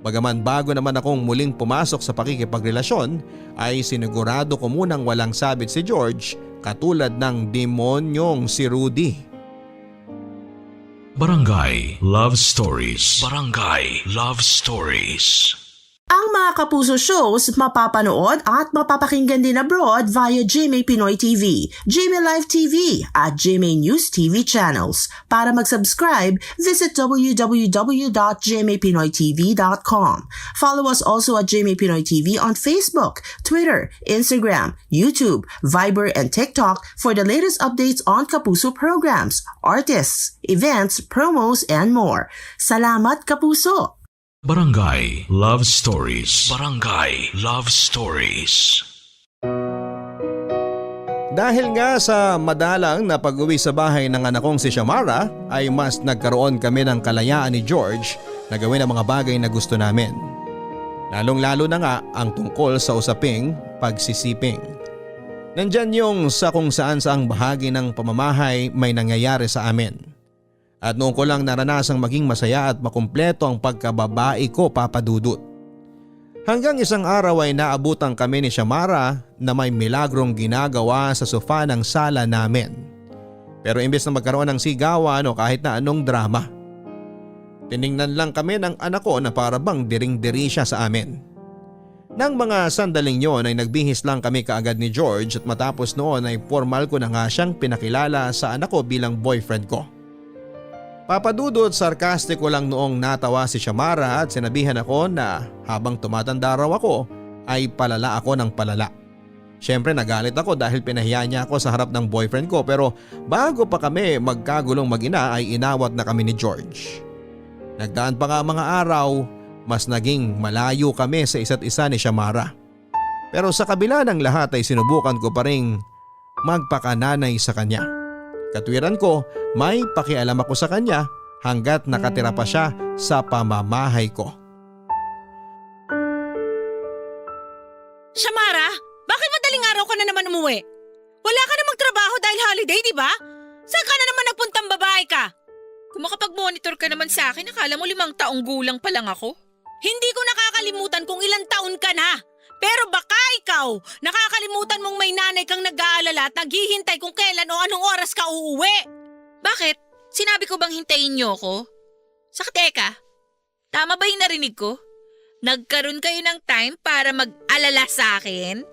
Bagaman bago naman akong muling pumasok sa pakikipagrelasyon ay sinigurado ko munang walang sabit si George katulad ng demonyong si Rudy. Barangay Love Stories. Barangay Love Stories. Ang mga Kapuso shows mapapanood at mapapakinggan din abroad via GMA Pinoy TV, GMA Live TV at GMA News TV channels. Para mag-subscribe, visit www.gmapinoytv.com. Follow us also at GMA Pinoy TV on Facebook, Twitter, Instagram, YouTube, Viber, and TikTok for the latest updates on Kapuso programs, artists, events, promos, and more. Salamat, Kapuso! Barangay Love Stories. Barangay Love Stories. Dahil nga sa madalang na pag-uwi sa bahay ng anak kong si Shamara ay mas nagkaroon kami ng kalayaan ni George na gawin ang mga bagay na gusto namin. Lalong-lalo na nga ang tungkol sa usaping pagsisiping. Nandyan yung sa kung saan saang bahagi ng pamamahay may nangyayari sa amin. At noon ko lang naranasang maging masaya at makumpleto ang pagkababae ko, Papa Dudut. Hanggang isang araw ay naabutan kami ni Shamara na may milagrong ginagawa sa sofa ng sala namin. Pero imbes na magkaroon ng sigawan o kahit na anong drama, tiningnan lang kami ng anak ko na para bang diring-diri siya sa amin. Nang mga sandaling yon ay nagbihis lang kami kaagad ni George at matapos noon ay formal ko na nga siyang pinakilala sa anak ko bilang boyfriend ko. Papadudot, sarkastiko lang noong natawa si Shamara at sinabihan ako na habang tumatanda raw ako ay palala ako ng palala. Siyempre nagalit ako dahil pinahiya niya ako sa harap ng boyfriend ko, pero bago pa kami magkagulong mag-ina ay inawat na kami ni George. Nagdaan pa nga mga araw, mas naging malayo kami sa isa't isa ni Shamara. Pero sa kabila ng lahat ay sinubukan ko pa ring magpakananay sa kanya. Katwiran ko, may pakialam ako sa kanya hanggat nakatira pa siya sa pamamahay ko. Shamara, bakit madaling araw ka na naman umuwi? Wala ka namang trabaho dahil holiday, di ba? Saan ka na naman nagpuntang babae ka? Kung makapag-monitor ka naman sa akin, akala mo 5 taong gulang pa lang ako? Hindi ko nakakalimutan kung ilang taon ka na. Pero baka ikaw, nakakalimutan mong may nanay kang nag-aalala at naghihintay kung kailan o anong oras ka uuwi. Bakit? Sinabi ko bang hintayin niyo ako? Saka teka, tama ba yung narinig ko? Nagkaroon kayo ng time para mag-alala sa akin?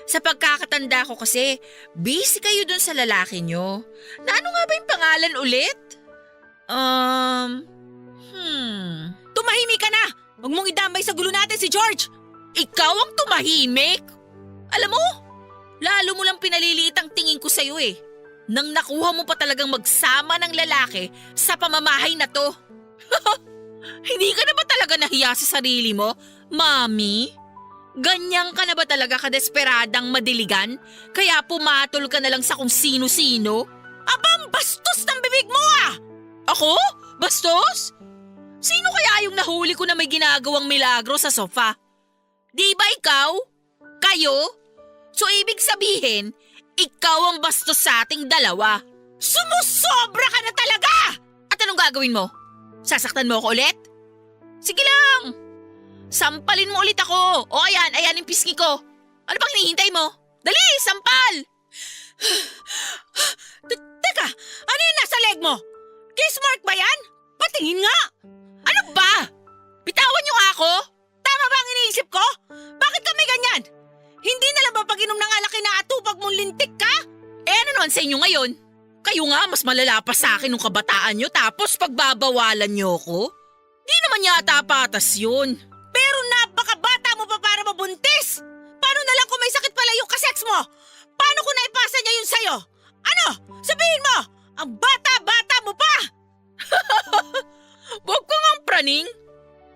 Sa pagkakatanda ko kasi, busy kayo dun sa lalaki nyo. Na ano nga ba yung pangalan ulit? Tumahimik ka na! Huwag mong idamay sa gulo natin si George! Ikaw ang tumahimik? Alam mo, lalo mo lang pinaliliit ang tingin ko sa'yo eh. Nang nakuha mo pa talagang magsama ng lalaki sa pamamahay na to. Hindi ka na ba talaga nahiya sa sarili mo, Mami? Ganyan ka na ba talaga kadesperadang madiligan? Kaya pumatol ka na lang sa kung sino-sino? Abang bastos ng bibig mo ah! Ako? Bastos? Sino kaya yung nahuli ko na may ginagawang milagro sa sofa? Di ba ikaw? Kayo? So ibig sabihin, ikaw ang bastos sa ating dalawa. Sumusobra ka na talaga! At anong gagawin mo? Sasaktan mo ako ulit? Sige lang! Sampalin mo ulit ako! O ayan yung pisngi ko. Ano bang hinihintay mo? Dali, sampal! Teka, ano yung nasa leg mo? Kiss mark ba yan? Patingin nga! Ano ba? Bitawan niyo ako? Tama ba ang iniisip ko? Bakit kami ganyan? Hindi na lang ba pag-inom ng alak inaatupag mong lintik ka? Eh ano naman sa inyo ngayon? Kayo nga mas malala pa sa akin nung kabataan nyo tapos pagbabawalan nyo ko? Di naman yata patas yun. Pero napakabata mo pa para mabuntis! Paano na lang kung may sakit pala yung kasex mo? Paano kung naipasa niya yun sa'yo? Ano? Sabihin mo! Ang bata-bata mo pa! Huwag ko ngang praning.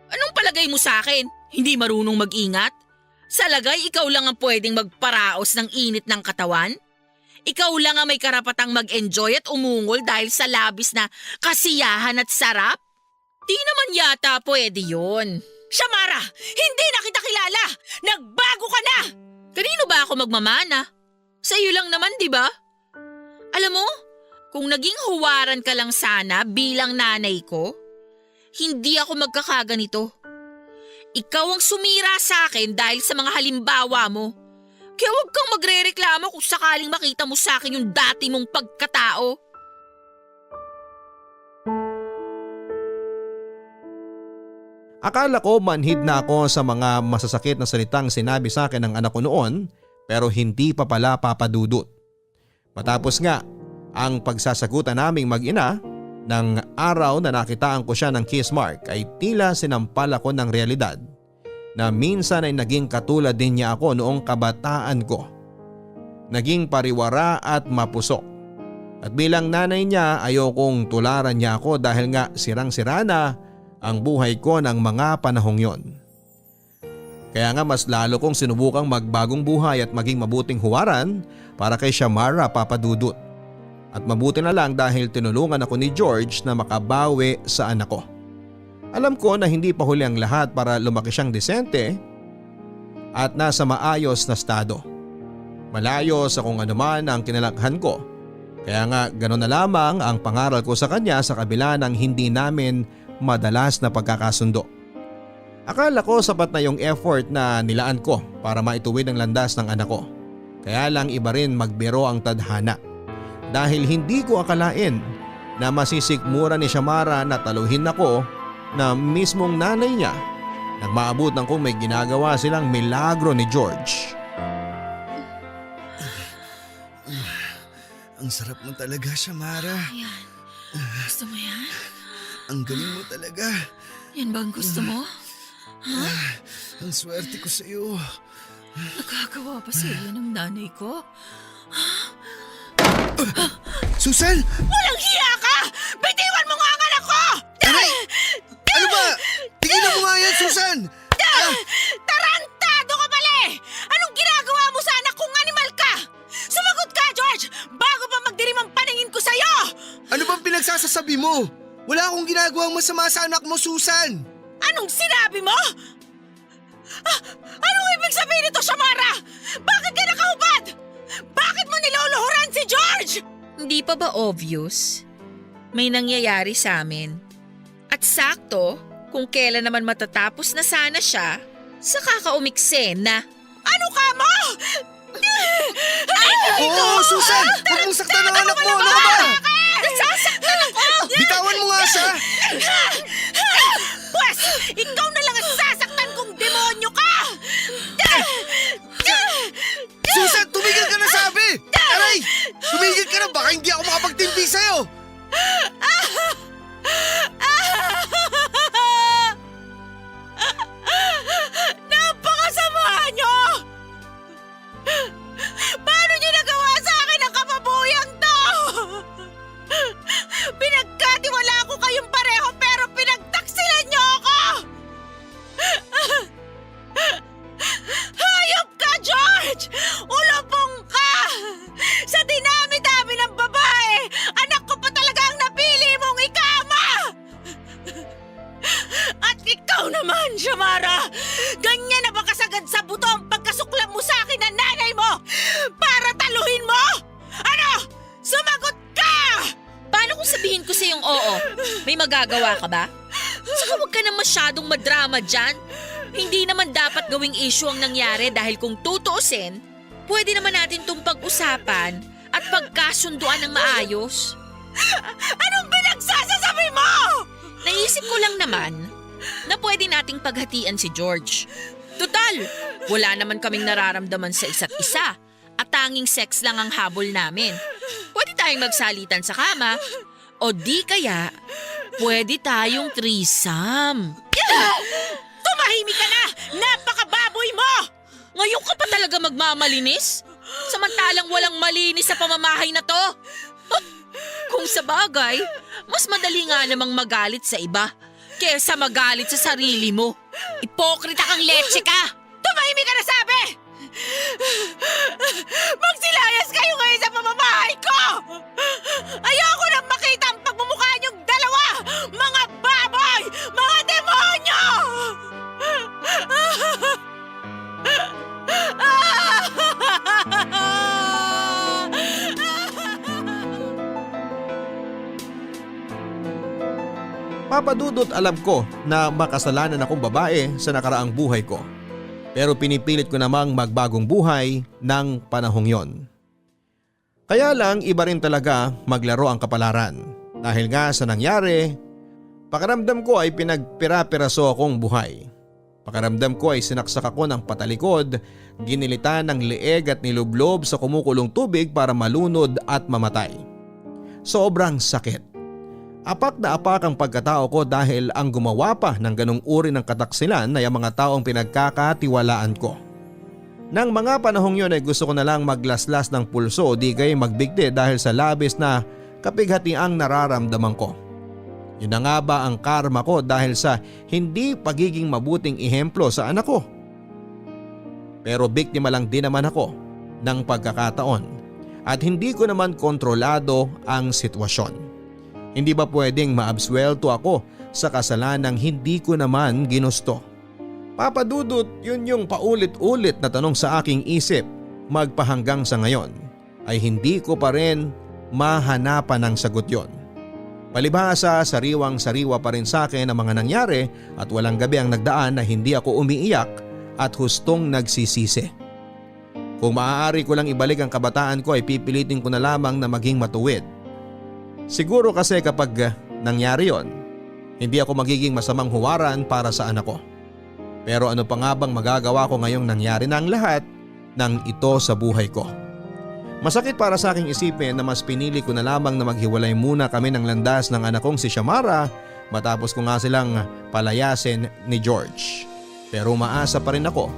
Anong palagay mo sa akin? Hindi marunong mag-ingat? Sa lagay, ikaw lang ang pwedeng magparaos ng init ng katawan? Ikaw lang ang may karapatang mag-enjoy at umungol dahil sa labis na kasiyahan at sarap? Di naman yata pwede yun. Shamara, hindi na kita kilala! Nagbago ka na! Kanino ba ako magmamana? Sa iyo lang naman, di ba? Alam mo, kung naging huwaran ka lang sana bilang nanay ko, hindi ako magkakaganito. Ikaw ang sumira sa akin dahil sa mga halimbawa mo. Kaya huwag kang magre-reklamo kung sakaling makita mo sa akin yung dati mong pagkatao. Akala ko manhid na ako sa mga masasakit na salitang sinabi sa akin ng anak ko noon, pero hindi pa pala, Papa Dudut. Matapos nga ang pagsasagutan naming mag-ina, ng araw na nakitaan ko siya ng kiss mark ay tila sinampal ako ng realidad na minsan ay naging katulad din niya ako noong kabataan ko. Naging pariwara at mapusok. At bilang nanay niya, ayokong tularan niya ako dahil nga sirang-sira na ang buhay ko ng mga panahong yon. Kaya nga mas lalo kong sinubukang magbagong buhay at maging mabuting huwaran para kay Shamara, Papa Dudut. At mabuti na lang dahil tinulungan ako ni George na makabawi sa anak ko. Alam ko na hindi pa huli ang lahat para lumaki siyang disente at nasa maayos na estado. Malayo sa kung anuman ang kinalakhan ko. Kaya nga gano'n na lamang ang pangaral ko sa kanya sa kabila ng hindi namin madalas na pagkakasundo. Akala ko sapat na yung effort na nilaan ko para maituwid ang landas ng anak ko. Kaya lang iba rin magbiro ang tadhana. Dahil hindi ko akalain na masisikmura ni Shamara na taluhin ako na mismong nanay niya nang maabutan kong may ginagawa silang milagro ni George. Ang sarap mo talaga, Shamara. Yan. Gusto mo yan? Ang galing mo talaga. Yan ba ang gusto mo? Ang swerte ko sa'yo. Nagkagawa pa sa iyo ng nanay ko? Susan! Walang hiya ka! Bitiwan mo nga ang anak ko! Aray! Ano ba? Tigilan mo nga yan, Susan! Tarantado ka pala eh! Anong ginagawa mo sa anak kong animal ka? Sumagot ka, George! Bago pa magdirim ang paningin ko sa'yo! Ano bang pinagsasasabi mo? Wala akong ginagawang masama sa anak mo, Susan! Anong sinabi mo? Anong ibig sabihin nito, Shamara? Bakit ka nakahubad? Bakit mo niluluhuran si George? Hindi pa ba obvious? May nangyayari sa amin. At sakto, kung kailan naman matatapos na sana siya, sa kakaumiksena. Ano ka mo? Oo, Susan! Huwag mong saktan ang anak mo! Ano ka ba? Nasasaktan ako! Bitawan mo nga siya! Pwes, ikaw na lang ang sasaktan kong demonyo ka! Susan, tumigil ka na sabi! Aray! Tumigil ka na, baka hindi ako makapagtimpi sa'yo! Napakasama nyo! Paano nyo nagawa sa akin ang kapabuyang to? Pinagkatiwala ko kayong pareho pero pinagtaksilan nyo ako! Hayop ka, George! Ulapong ka! Sa dinami-dami ng babae, anak ko pa talaga ang napili mong ikama! At ikaw naman, Shamara! Ganyan na ba kasagad sa buto ang pagkasuklam mo sa akin ng nanay mo? Para taluhin mo? Ano? Sumagot ka! Paano kung sabihin ko sa yung oo? May magagawa ka ba? Saka huwag ka na masyadong madrama dyan. Hindi naman dapat gawing issue ang nangyari dahil kung tutuusin, pwede naman natin itong pag-usapan at pagkasunduan ng maayos. Anong pinagsasasabi mo? Naisip ko lang naman na pwede nating paghatian si George. Total, wala naman kaming nararamdaman sa isa't isa at tanging sex lang ang habol namin. Pwede tayong magsalitan sa kama o di kaya pwede tayong threesome. Tumahimik ka na! Napakababoy mo! Ngayon ka pa talaga magmamalinis? Samantalang walang malinis sa pamamahay na to. Kung sa bagay, mas madali nga namang magalit sa iba kesa magalit sa sarili mo. Ipokrita kang leche ka! Tumahimik ka na sabi! Magsilayas kayo ngayon sa pamamahay ko! Ayoko nang makita ang pagmumukha niyong dalawa! Mga baboy! Mga demonyo! Papa Dudut, alam ko na makasalanan akong babae sa nakaraang buhay ko. Pero pinipilit ko namang magbagong buhay ng panahong yon. Kaya lang iba rin talaga maglaro ang kapalaran. Dahil nga sa nangyari, Pakiramdam ko ay pinagpira-piraso akong buhay. Pakiramdam ko ay sinaksak ako ng patalikod, ginilitan ng leeg at nilublob sa kumukulong tubig para malunod at mamatay. Sobrang sakit. Apak na apak ang pagkatao ko dahil ang gumawa pa ng ganong uri ng kataksilan ay ang mga taong pinagkakatiwalaan ko. Nang mga panahong yun ay gusto ko na lang maglaslas ng pulso o di kay magbigti dahil sa labis na kapighatiang nararamdaman ko. Yun na nga ba ang karma ko dahil sa hindi pagiging mabuting ehemplo sa anak ko? Pero biktima lang din naman ako ng pagkakataon at hindi ko naman kontrolado ang sitwasyon. Hindi ba pwedeng maabswelto ako sa kasalanang hindi ko naman ginusto? Papa Dudut, yun yung paulit-ulit na tanong sa aking isip magpahanggang sa ngayon ay hindi ko pa rin mahanapan ng sagot yon. Palibhasa, sariwang-sariwa pa rin sa akin ang mga nangyari at walang gabi ang nagdaan na hindi ako umiiyak at hustong nagsisisi. Kung maaari ko lang ibalik ang kabataan ko ay pipilitin ko na lamang na maging matuwid. Siguro kasi kapag nangyari yon, hindi ako magiging masamang huwaran para sa anak ko. Pero ano pa nga bang magagawa ko ngayong nangyari na ang lahat ng ito sa buhay ko? Masakit para sa aking isipin na mas pinili ko na lamang na maghiwalay muna kami ng landas ng anak kong si Shamara matapos ko nga silang palayasin ni George. Pero umaasa pa rin ako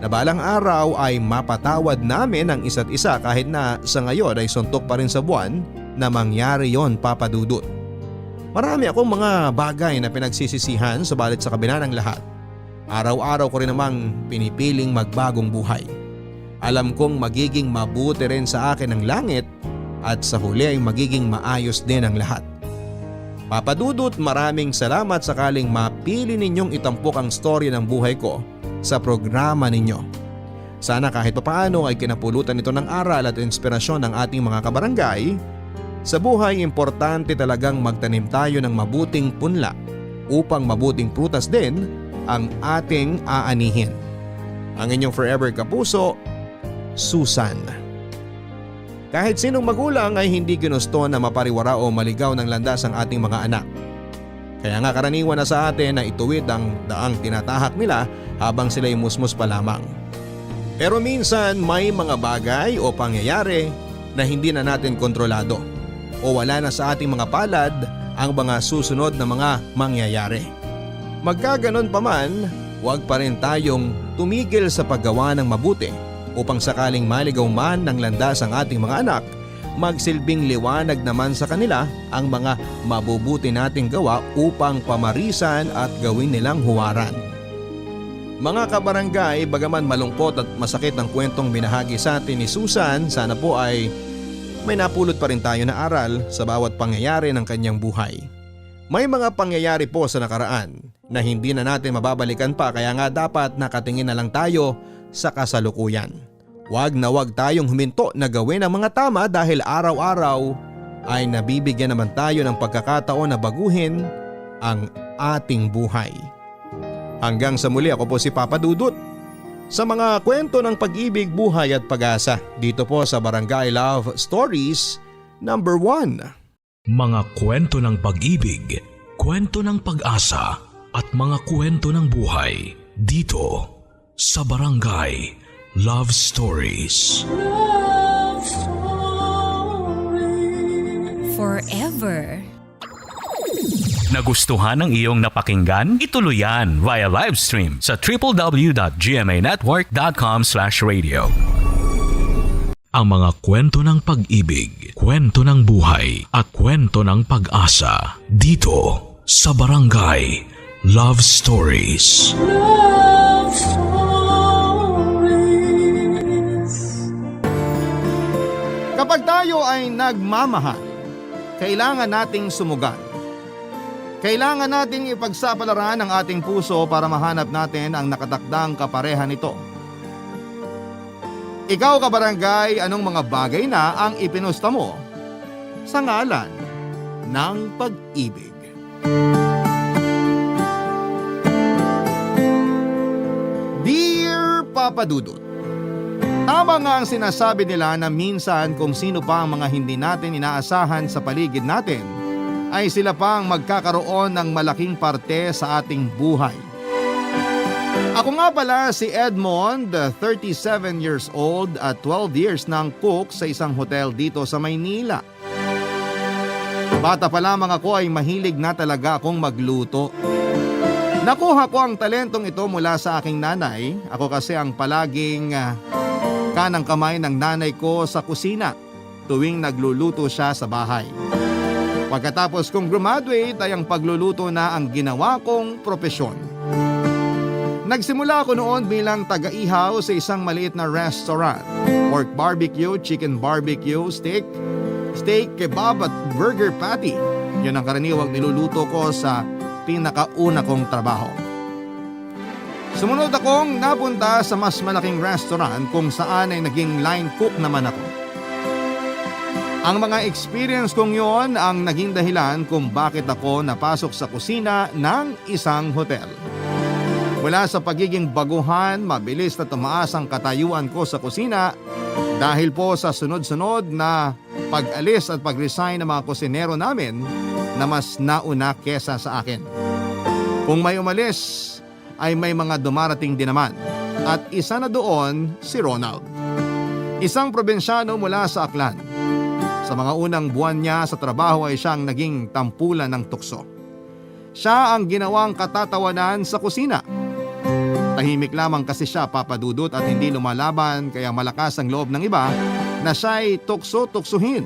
na balang araw ay mapatawad namin ang isa't isa kahit na sa ngayon ay suntok pa rin sa buwan na mangyari yon, Papa Dudut. Marami akong mga bagay na pinagsisisihan subalit sa kabila ng lahat. Araw-araw ko rin namang pinipiling magbagong buhay. Alam kong magiging mabuti rin sa akin ang langit at sa huli ay magiging maayos din ang lahat. Papa Dudut, maraming salamat sakaling mapili ninyong itampok ang storya ng buhay ko sa programa ninyo. Sana kahit papaano ay kinapulutan ito ng aral at inspirasyon ng ating mga kabarangay. Sa buhay, importante talagang magtanim tayo ng mabuting punla upang mabuting prutas din ang ating aanihin. Ang inyong forever kapuso, Susan. Kahit sinong magulang ay hindi ginusto na mapariwara o maligaw ng landas ang ating mga anak. Kaya nga karaniwan na sa atin na ituwid ang daang tinatahak nila habang sila'y musmus pa lamang. Pero minsan may mga bagay o pangyayari na hindi na natin kontrolado o wala na sa ating mga palad ang mga susunod na mga mangyayari. Magkaganon pa man, huwag pa rin tayong tumigil sa paggawa ng mabuti upang sakaling maligaw man ng landas ang ating mga anak, magsilbing liwanag naman sa kanila ang mga mabubuti nating gawa upang pamarisan at gawin nilang huwaran. Mga kabarangay, bagaman malungkot at masakit ang kwentong binahagi sa atin ni Susan, sana po ay may napulot pa rin tayo na aral sa bawat pangyayari ng kanyang buhay. May mga pangyayari po sa nakaraan na hindi na natin mababalikan pa kaya nga dapat nakatingin na lang tayo sa kasalukuyan. Huwag na huwag tayong huminto na gawin ang mga tama dahil araw-araw ay nabibigyan naman tayo ng pagkakataon na baguhin ang ating buhay. Hanggang sa muli, ako po si Papa Dudut sa mga kwento ng pag-ibig, buhay at pag-asa dito po sa Barangay Love Stories number 1. Mga kwento ng pag-ibig, kwento ng pag-asa at mga kwento ng buhay dito sa Barangay Love Stories. Love Stories. Forever. Nagustuhan ng iyong napakinggan? Ituloy yan via live stream sa www.gmanetwork.com/radio. Ang mga kwento ng pag-ibig, kwento ng buhay at kwento ng pag-asa dito sa Barangay Love Stories. Love Stories. Kapag tayo ay nagmamahal, kailangan nating sumugal. Kailangan nating ipagsapalaran ang ating puso para mahanap natin ang nakatakdang kapareha nito. Ikaw, kabarangay, anong mga bagay na ang ipinusta mo sa ngalan ng pag-ibig? Dear Papa Dudut, tama nga ang sinasabi nila na minsan kung sino pa ang mga hindi natin inaasahan sa paligid natin ay sila pang magkakaroon ng malaking parte sa ating buhay. Ako nga pala si Edmond, 37 years old at 12 years nang cook sa isang hotel dito sa Maynila. Bata pa lamang ako ay mahilig na talaga akong magluto. Nakuha ko ang talentong ito mula sa aking nanay. Ako kasi ang palaging kanang kamay ng nanay ko sa kusina tuwing nagluluto siya sa bahay. Pagkatapos kong graduate ay ang pagluluto na ang ginawa kong propesyon. Nagsimula ako noon bilang taga-ihaw sa isang maliit na restaurant. Pork barbecue, chicken barbecue, steak, kebab at burger patty. Yun ang karaniwang niluluto ko sa pinakauna kong trabaho. Sumunod akong napunta sa mas malaking restaurant kung saan ay naging line cook naman ako. Ang mga experience kong yon ang naging dahilan kung bakit ako napasok sa kusina ng isang hotel. Mula sa pagiging baguhan, mabilis na tumaas ang katayuan ko sa kusina dahil po sa sunod-sunod na pag-alis at pag-resign ng mga kusinero namin na mas nauna kesa sa akin. Kung may umalis, ay may mga dumarating din naman. At isa na doon si Ronald. Isang probinsyano mula sa Aklan. Sa mga unang buwan niya sa trabaho ay siyang naging tampulan ng tukso. Siya ang ginawang katatawanan sa kusina. Tahimik lamang kasi siya, Papa Dudut, at hindi lumalaban kaya malakas ang loob ng iba na siya'y tukso-tuksuhin.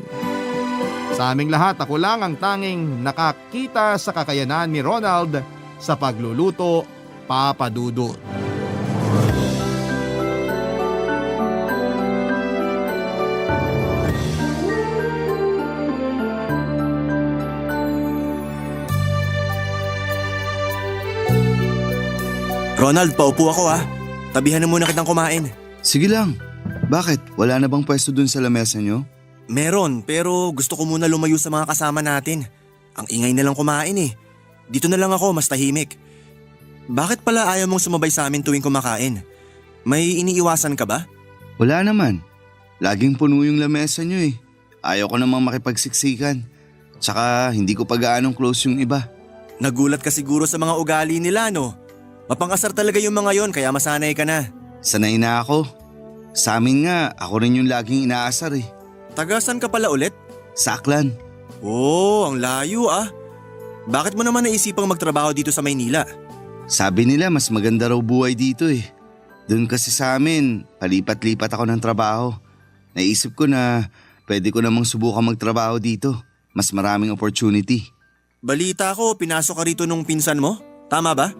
Sa aming lahat, ako lang ang tanging nakakita sa kakayanan ni Ronald sa pagluluto, Papa Dudut. Ronald, paupo ako ha. Tabihan na muna kitang kumain. Sige lang. Bakit? Wala na bang pwesto dun sa lamesa nyo? Meron, pero gusto ko muna lumayo sa mga kasama natin. Ang ingay na lang kumain eh. Dito na lang ako, mas tahimik. Bakit pala ayaw mong sumabay sa amin tuwing kumakain? May iniiwasan ka ba? Wala naman. Laging puno yung lamesa nyo eh. Ayaw ko namang makipagsiksikan. Tsaka hindi ko pa gaanong close yung iba. Nagulat ka siguro sa mga ugali nila no? Mapangasar talaga yung mga yon kaya masanay ka na. Sanay na ako. Sa amin nga, ako rin yung laging inaasar eh. Tagasan ka pala ulit? Saklan. Oh, ang layo ah. Bakit mo naman naisipang magtrabaho dito sa Maynila? Sabi nila mas maganda raw buhay dito eh. Doon kasi sa amin, palipat-lipat ako ng trabaho. Naisip ko na pwede ko namang subukan magtrabaho dito. Mas maraming opportunity. Balita ko, pinasok ka rito nung pinsan mo? Tama ba?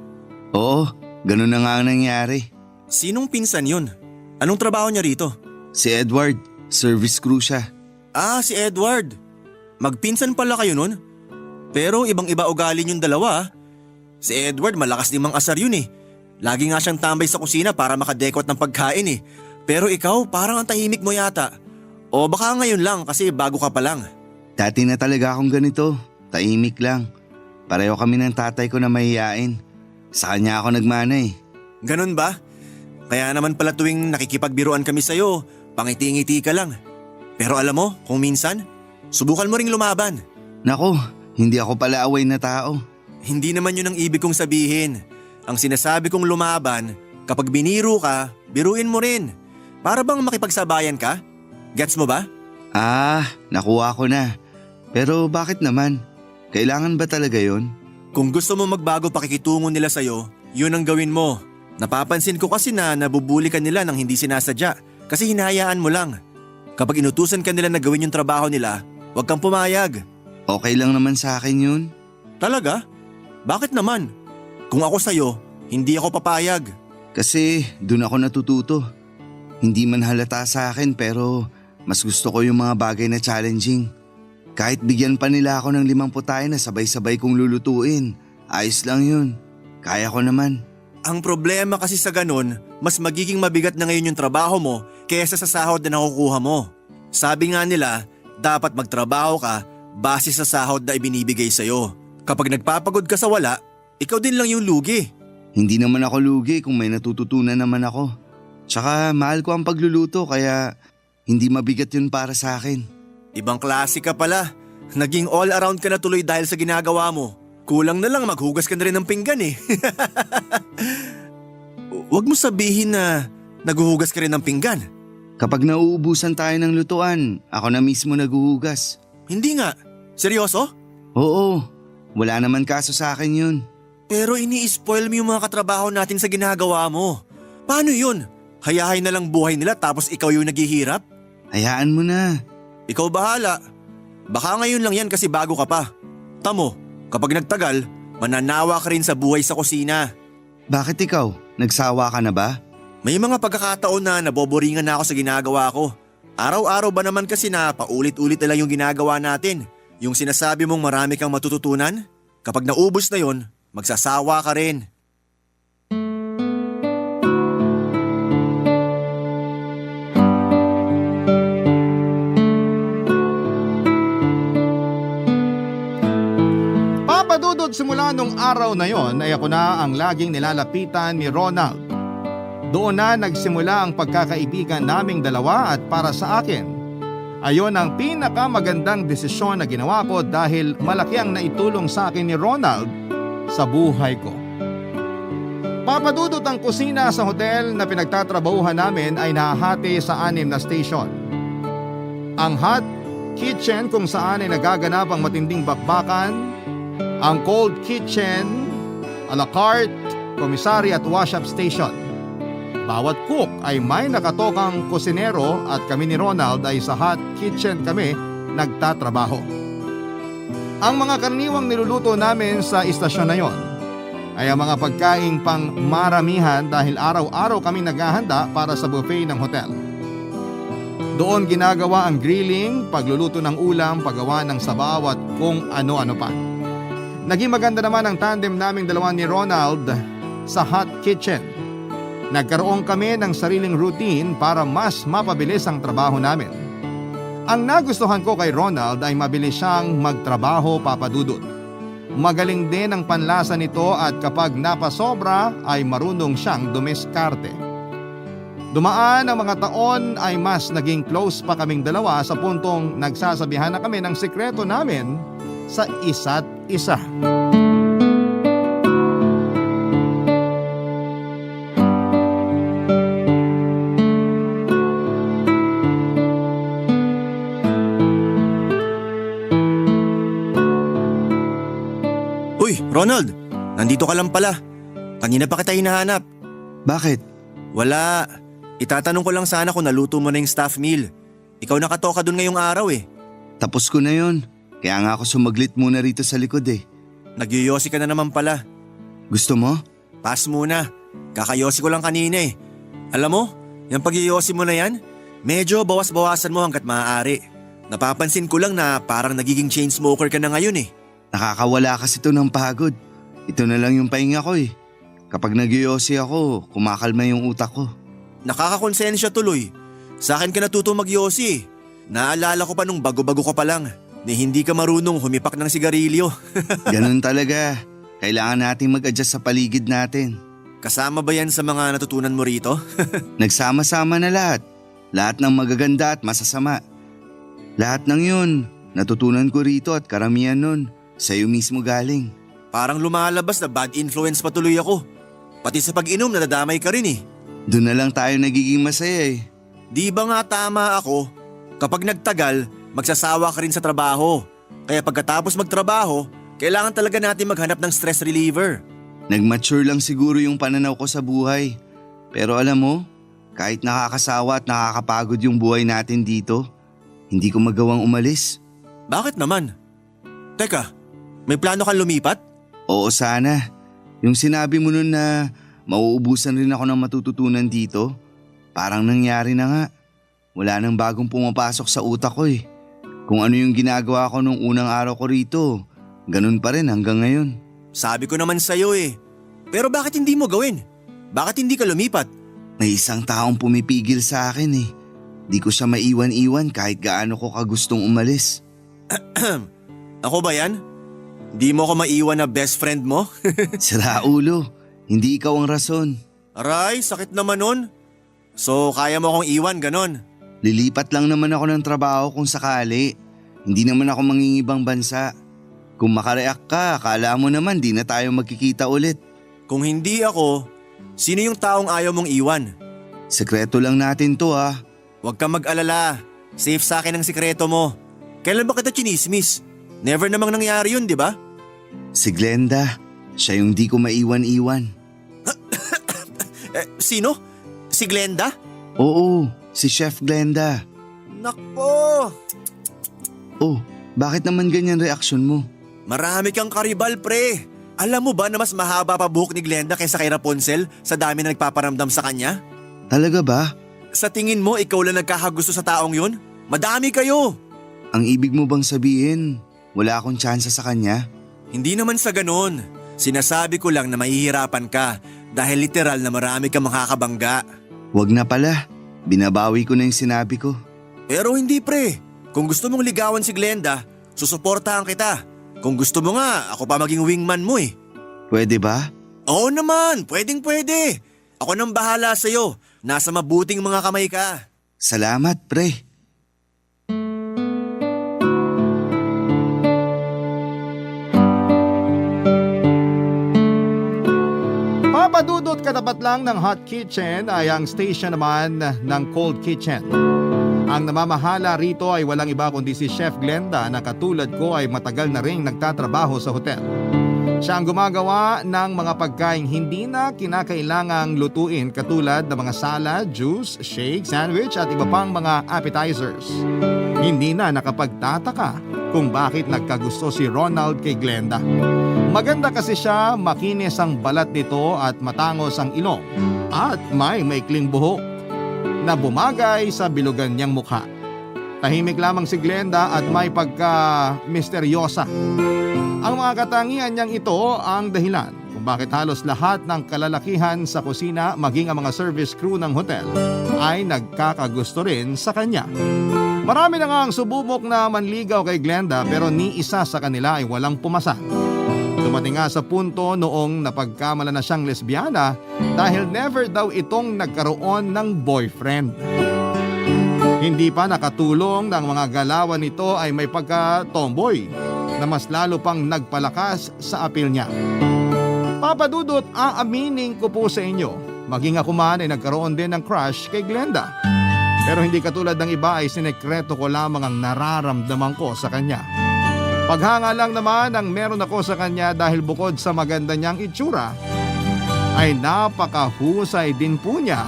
Oo, ganun na nga ang nangyari. Sinong pinsan yun? Anong trabaho niya rito? Si Edward, service crew siya. Ah, si Edward. Magpinsan pala kayo nun? Pero ibang-iba ugali yung dalawa ah. Si Edward malakas din mang asar yun eh. Lagi nga siyang tambay sa kusina para makadekot ng pagkain eh. Pero ikaw parang ang tahimik mo yata. O baka ngayon lang kasi bago ka pa lang. Dati na talaga akong ganito, tahimik lang. Pareho kami ng tatay ko na mahiyain. Sa kanya ako nagmana eh. Ganun ba? Kaya naman pala tuwing nakikipagbiruan kami sa'yo, pangiti-ngiti ka lang. Pero alam mo, kung minsan, subukan mo ring lumaban. Nako, hindi ako pala away na tao. Hindi naman yun ang ibig kong sabihin. Ang sinasabi kong lumaban, kapag biniro ka, biruin mo rin. Para bang makipagsabayan ka? Gets mo ba? Ah, nakuha ko na. Pero bakit naman? Kailangan ba talaga yon? Kung gusto mo magbago pakikitungo nila sa'yo, yun ang gawin mo. Napapansin ko kasi na nabubuli ka nila nang hindi sinasadya kasi hinahayaan mo lang. Kapag inutusan ka nila na gawin yung trabaho nila, huwag kang pumayag. Okay lang naman sa akin yun. Talaga? Bakit naman? Kung ako sa'yo, hindi ako papayag. Kasi dun ako natututo. Hindi man halata sa akin pero mas gusto ko yung mga bagay na challenging. Kahit bigyan pa nila ako ng 5 putahe na sabay-sabay kong lulutuin, ayos lang yun. Kaya ko naman. Ang problema kasi sa ganun, mas magiging mabigat na ngayon yung trabaho mo kaysa sa sahod na nakukuha mo. Sabi nga nila, dapat magtrabaho ka base sa sahod na ibinibigay sa'yo. Kapag nagpapagod ka sa wala, ikaw din lang yung lugi. Hindi naman ako lugi kung may natututunan naman ako. Tsaka mahal ko ang pagluluto kaya hindi mabigat yun para sa akin. Ibang klase ka pala. Naging all around ka na tuloy dahil sa ginagawa mo. Kulang na lang maghugas ka na rin ng pinggan eh. Huwag mo sabihin na naghuhugas ka rin ng pinggan. Kapag nauubusan tayo ng lutuan, ako na mismo naghuhugas. Hindi nga. Seryoso? Oo, wala naman kaso sa akin yun. Pero ini-spoil mo yung mga katrabaho natin sa ginagawa mo. Paano yun? Hayahay na lang buhay nila tapos ikaw yung naghihirap? Hayaan mo na. Ikaw bahala. Baka ngayon lang yan kasi bago ka pa. Tamo, kapag nagtagal, mananawa ka rin sa buhay sa kusina. Bakit ikaw? Nagsawa ka na ba? May mga pagkakataon na naboboringan na ako sa ginagawa ko. Araw-araw ba naman kasi na paulit-ulit na lang yung ginagawa natin? Yung sinasabi mong marami kang matututunan? Kapag naubos na yon, magsasawa ka rin. Papadudod simula nung araw na yon ay ako na ang laging nilalapitan ni Ronald. Doon na nagsimula ang pagkakaibigan naming dalawa at para sa akin, ayon ang pinakamagandang desisyon na ginawa ko dahil malaki ang naitulong sa akin ni Ronald sa buhay ko. Papadudot ang kusina sa hotel na pinagtatrabahuhan namin ay nahahati sa 6 na station. Ang hot kitchen kung saan ay nagaganap ang matinding bakbakan, ang cold kitchen, a la carte, commissary at wash-up station. Bawat cook ay may nakatokang kusinero at kami ni Ronald ay sa hot kitchen kami nagtatrabaho. Ang mga karaniwang niluluto namin sa istasyon na yon ay ang mga pagkaing pang maramihan dahil araw-araw kami naghahanda para sa buffet ng hotel. Doon ginagawa ang grilling, pagluluto ng ulam, paggawa ng sabaw at kung ano-ano pa. Naging maganda naman ang tandem naming dalawa ni Ronald sa hot kitchen. Nagkaroon kami ng sariling routine para mas mapabilis ang trabaho namin. Ang nagustuhan ko kay Ronald ay mabilis siyang magtrabaho, papadudot. Magaling din ang panlasa nito at kapag napasobra ay marunong siyang dumiskarte. Dumaan ang mga taon ay mas naging close pa kaming dalawa sa puntong nagsasabihan na kami ng sikreto namin sa isa't isa. Uy, Ronald, nandito ka lang pala. Kanina pa kita hinahanap. Bakit? Wala. Itatanong ko lang sana kung naluto mo na yung staff meal. Ikaw nakatoka dun ngayong araw eh. Tapos ko na yon. Kaya nga ako sumaglit muna rito sa likod eh. Nagyoyosi ka na naman pala. Gusto mo? Pass muna. Kakayosi ko lang kanina eh. Alam mo, yung pagyoyosi mo na yan, medyo bawas-bawasan mo hanggat maaari. Napapansin ko lang na parang nagiging chain smoker ka na ngayon eh. Nakakawala kasi ito ng pagod. Ito na lang yung pahinga ko eh. Kapag nagyoyosi ako, kumakalma yung utak ko. Nakakakonsensya tuloy. Sa akin ka natuto magyosi eh. Naalala ko pa nung bago-bago ka pa lang na hindi ka marunong humipak ng sigarilyo. Ganun talaga. Kailangan nating mag-adjust sa paligid natin. Kasama ba yan sa mga natutunan mo rito? Nagsama-sama na lahat. Lahat ng magaganda at masasama. Lahat ng yun, natutunan ko rito at karamihan nun, sa'yo mismo galing. Parang lumalabas na bad influence patuloy ako. Pati sa pag-inom nadadamay ka rin eh. Doon na lang tayo nagiging masaya eh. Di ba nga tama ako? Kapag nagtagal, magsasawa ka rin sa trabaho. Kaya pagkatapos magtrabaho, kailangan talaga natin maghanap ng stress reliever. Nag-mature lang siguro yung pananaw ko sa buhay. Pero alam mo, kahit nakakasawa at nakakapagod yung buhay natin dito, hindi ko magawang umalis. Bakit naman? Teka, may plano kang lumipat? Oo sana. Yung sinabi mo nun na mauubusan rin ako ng matututunan dito, parang nangyari na nga. Wala nang bagong pumapasok sa utak ko eh. Kung ano yung ginagawa ko nung unang araw ko rito, ganun pa rin hanggang ngayon. Sabi ko naman sa'yo eh. Pero bakit hindi mo gawin? Bakit hindi ka lumipat? May isang taong pumipigil sa akin eh. Di ko siya maiwan-iwan kahit gaano ko kagustong umalis. Ako ba yan? Di mo ako maiwan na best friend mo? Sira ulo, hindi ikaw ang rason. Aray, sakit naman nun. So kaya mo akong iwan, ganon? Lilipat lang naman ako ng trabaho kung sakali. Hindi naman ako mangingibang bansa. Kung makareact ka, akala mo naman di na tayo magkikita ulit. Kung hindi ako, sino yung taong ayaw mong iwan? Sekreto lang natin to ha. Huwag kang mag-alala. Safe sa akin ang sikreto mo. Kailan ba kita chinismis? Never namang nangyari yun, di ba? Si Glenda, siya yung di ko maiwan-iwan. Sino? Si Glenda? Oo, si Chef Glenda. Nako! Oh, bakit naman ganyan reaksyon mo? Marami kang karibal, pre. Alam mo ba na mas mahaba pa buhok ni Glenda kaysa kay Rapunzel sa dami na nagpaparamdam sa kanya? Talaga ba? Sa tingin mo, ikaw lang nagkakagusto sa taong yun? Madami kayo! Ang ibig mo bang sabihin, wala akong tsansa sa kanya? Hindi naman sa ganun. Sinasabi ko lang na mahihirapan ka dahil literal na marami kang makakabangga. Wag na pala, binabawi ko na yung sinabi ko. Pero hindi pre, kung gusto mong ligawan si Glenda, susuportahan kita. Kung gusto mo nga, ako pa maging wingman mo eh. Pwede ba? Oo naman, pwedeng pwede. Ako nang bahala sa'yo, nasa mabuting mga kamay ka. Salamat pre. Papadudot katapat lang ng Hot Kitchen ay ang station naman ng Cold Kitchen. Ang namamahala rito ay walang iba kundi si Chef Glenda na katulad ko ay matagal na ring nagtatrabaho sa hotel. Siya ang gumagawa ng mga pagkaing hindi na kinakailangang lutuin katulad ng mga salad, juice, shake, sandwich at iba pang mga appetizers. Hindi na nakapagtataka kung bakit nagkagusto si Ronald kay Glenda. Maganda kasi siya, makinis ang balat nito at matangos ang ilong at may maikling buhok na bumagay sa bilugan niyang mukha. Tahimik lamang si Glenda at may pagka-misteryosa. Ang mga katangian niyang ito ang dahilan kung bakit halos lahat ng kalalakihan sa kusina maging ang mga service crew ng hotel ay nagkakagusto rin sa kanya. Marami na nga ang sububok na manligaw kay Glenda pero ni isa sa kanila ay walang pumasa. Dumating nga sa punto noong napagkamala na siyang lesbiana dahil never daw itong nagkaroon ng boyfriend. Hindi pa nakatulong ng mga galawan nito ay may pagka-tomboy na mas lalo pang nagpalakas sa appeal niya. Papadudot, aaminin ko po sa inyo, maging ako man ay nagkaroon din ng crush kay Glenda. Pero hindi katulad ng iba ay sinekreto ko lamang ang nararamdaman ko sa kanya. Paghanga lang naman ang meron ako sa kanya dahil bukod sa maganda niyang itsura, ay napakahusay din po niya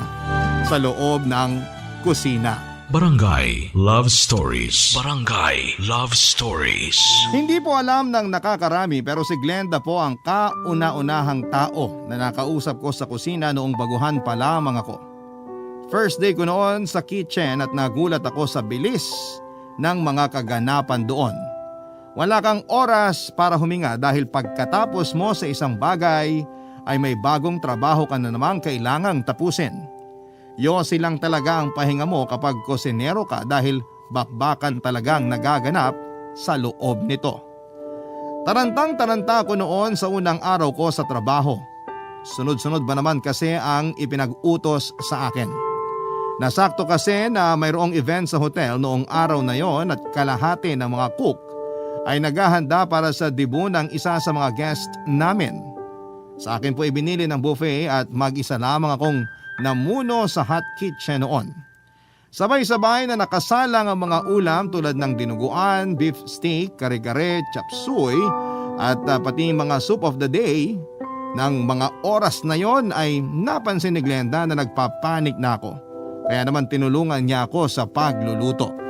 sa loob ng kusina. Barangay Love Stories. Barangay Love Stories. Hindi po alam ng nakakarami pero si Glenda po ang kauna-unahang tao na nakausap ko sa kusina noong baguhan pa lamang ako. First day ko noon sa kitchen at nagulat ako sa bilis ng mga kaganapan doon. Wala kang oras para huminga dahil pagkatapos mo sa isang bagay ay may bagong trabaho ka na namang kailangang tapusin. Yosi lang talaga ang pahinga mo kapag kusinero ka dahil bakbakan talagang nagaganap sa loob nito. Tarantang-taranta ko noon sa unang araw ko sa trabaho. Sunod-sunod ba naman kasi ang ipinag-utos sa akin. Nasakto kasi na mayroong event sa hotel noong araw na yon at kalahati ng mga cook ay naghahanda para sa debut ng isa sa mga guest namin. Sa akin po ibinili ng buffet at mag-isa lamang akong namuno sa hot kitchen noon. Sabay-sabay na nakasalang ang mga ulam tulad ng dinuguan, beef steak, kare-kare, chop suey at pati mga soup of the day. Nang mga oras na yon ay napansin ni Glenda na nagpapanik na ako. Kaya naman tinulungan niya ako sa pagluluto.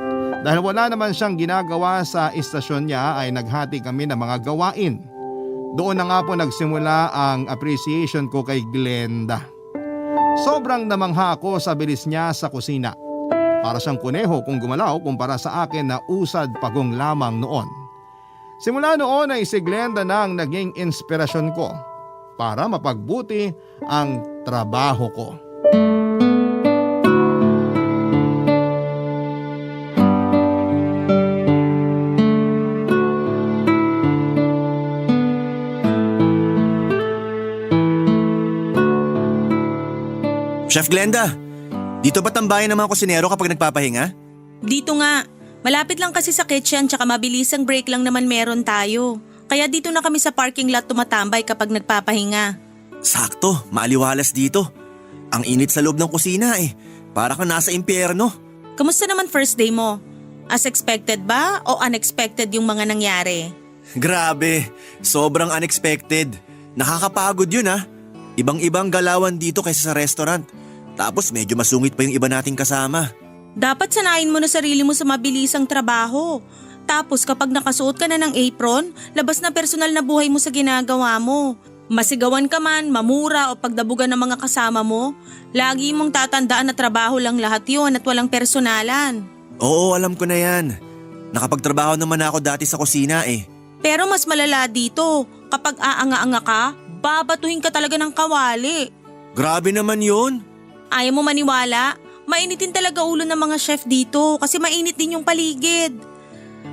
Dahil wala naman siyang ginagawa sa istasyon niya ay naghati kami ng mga gawain. Doon na nga po nagsimula ang appreciation ko kay Glenda. Sobrang namangha ako sa bilis niya sa kusina. Para siyang kuneho kung gumalaw kumpara sa akin na usad pagong lamang noon. Simula noon ay si Glenda na ang naging inspirasyon ko para mapagbuti ang trabaho ko. Chef Glenda, dito ba tambayan ng mga kusinero kapag nagpapahinga? Dito nga, Malapit lang kasi sa kitchen tsaka mabilisang break lang naman meron tayo. Kaya dito na kami sa parking lot tumatambay kapag nagpapahinga. Sakto, maaliwalas dito. Ang init sa loob ng kusina eh. Para kang nasa impyerno. Kamusta naman first day mo? As expected ba o unexpected yung mga nangyari? Grabe, sobrang unexpected. Nakakapagod yun ah. Ibang-ibang galawan dito kaysa sa restaurant. Tapos medyo masungit pa yung iba nating kasama. Dapat sanayin mo na sarili mo sa mabilisang trabaho. Tapos kapag nakasuot ka na ng apron, labas na personal na buhay mo sa ginagawa mo. Masigawan ka man, mamura o pagdabugan ng mga kasama mo, lagi mong tatandaan na trabaho lang lahat yun at walang personalan. Oo, alam ko na yan. Nakapagtrabaho naman ako dati sa kusina eh. Pero mas malala dito, kapag aanga-anga ka, babatuhin ka talaga ng kawali. Grabe naman yun. Ayaw mo maniwala? Mainitin talaga ulo ng mga chef dito kasi mainit din yung paligid.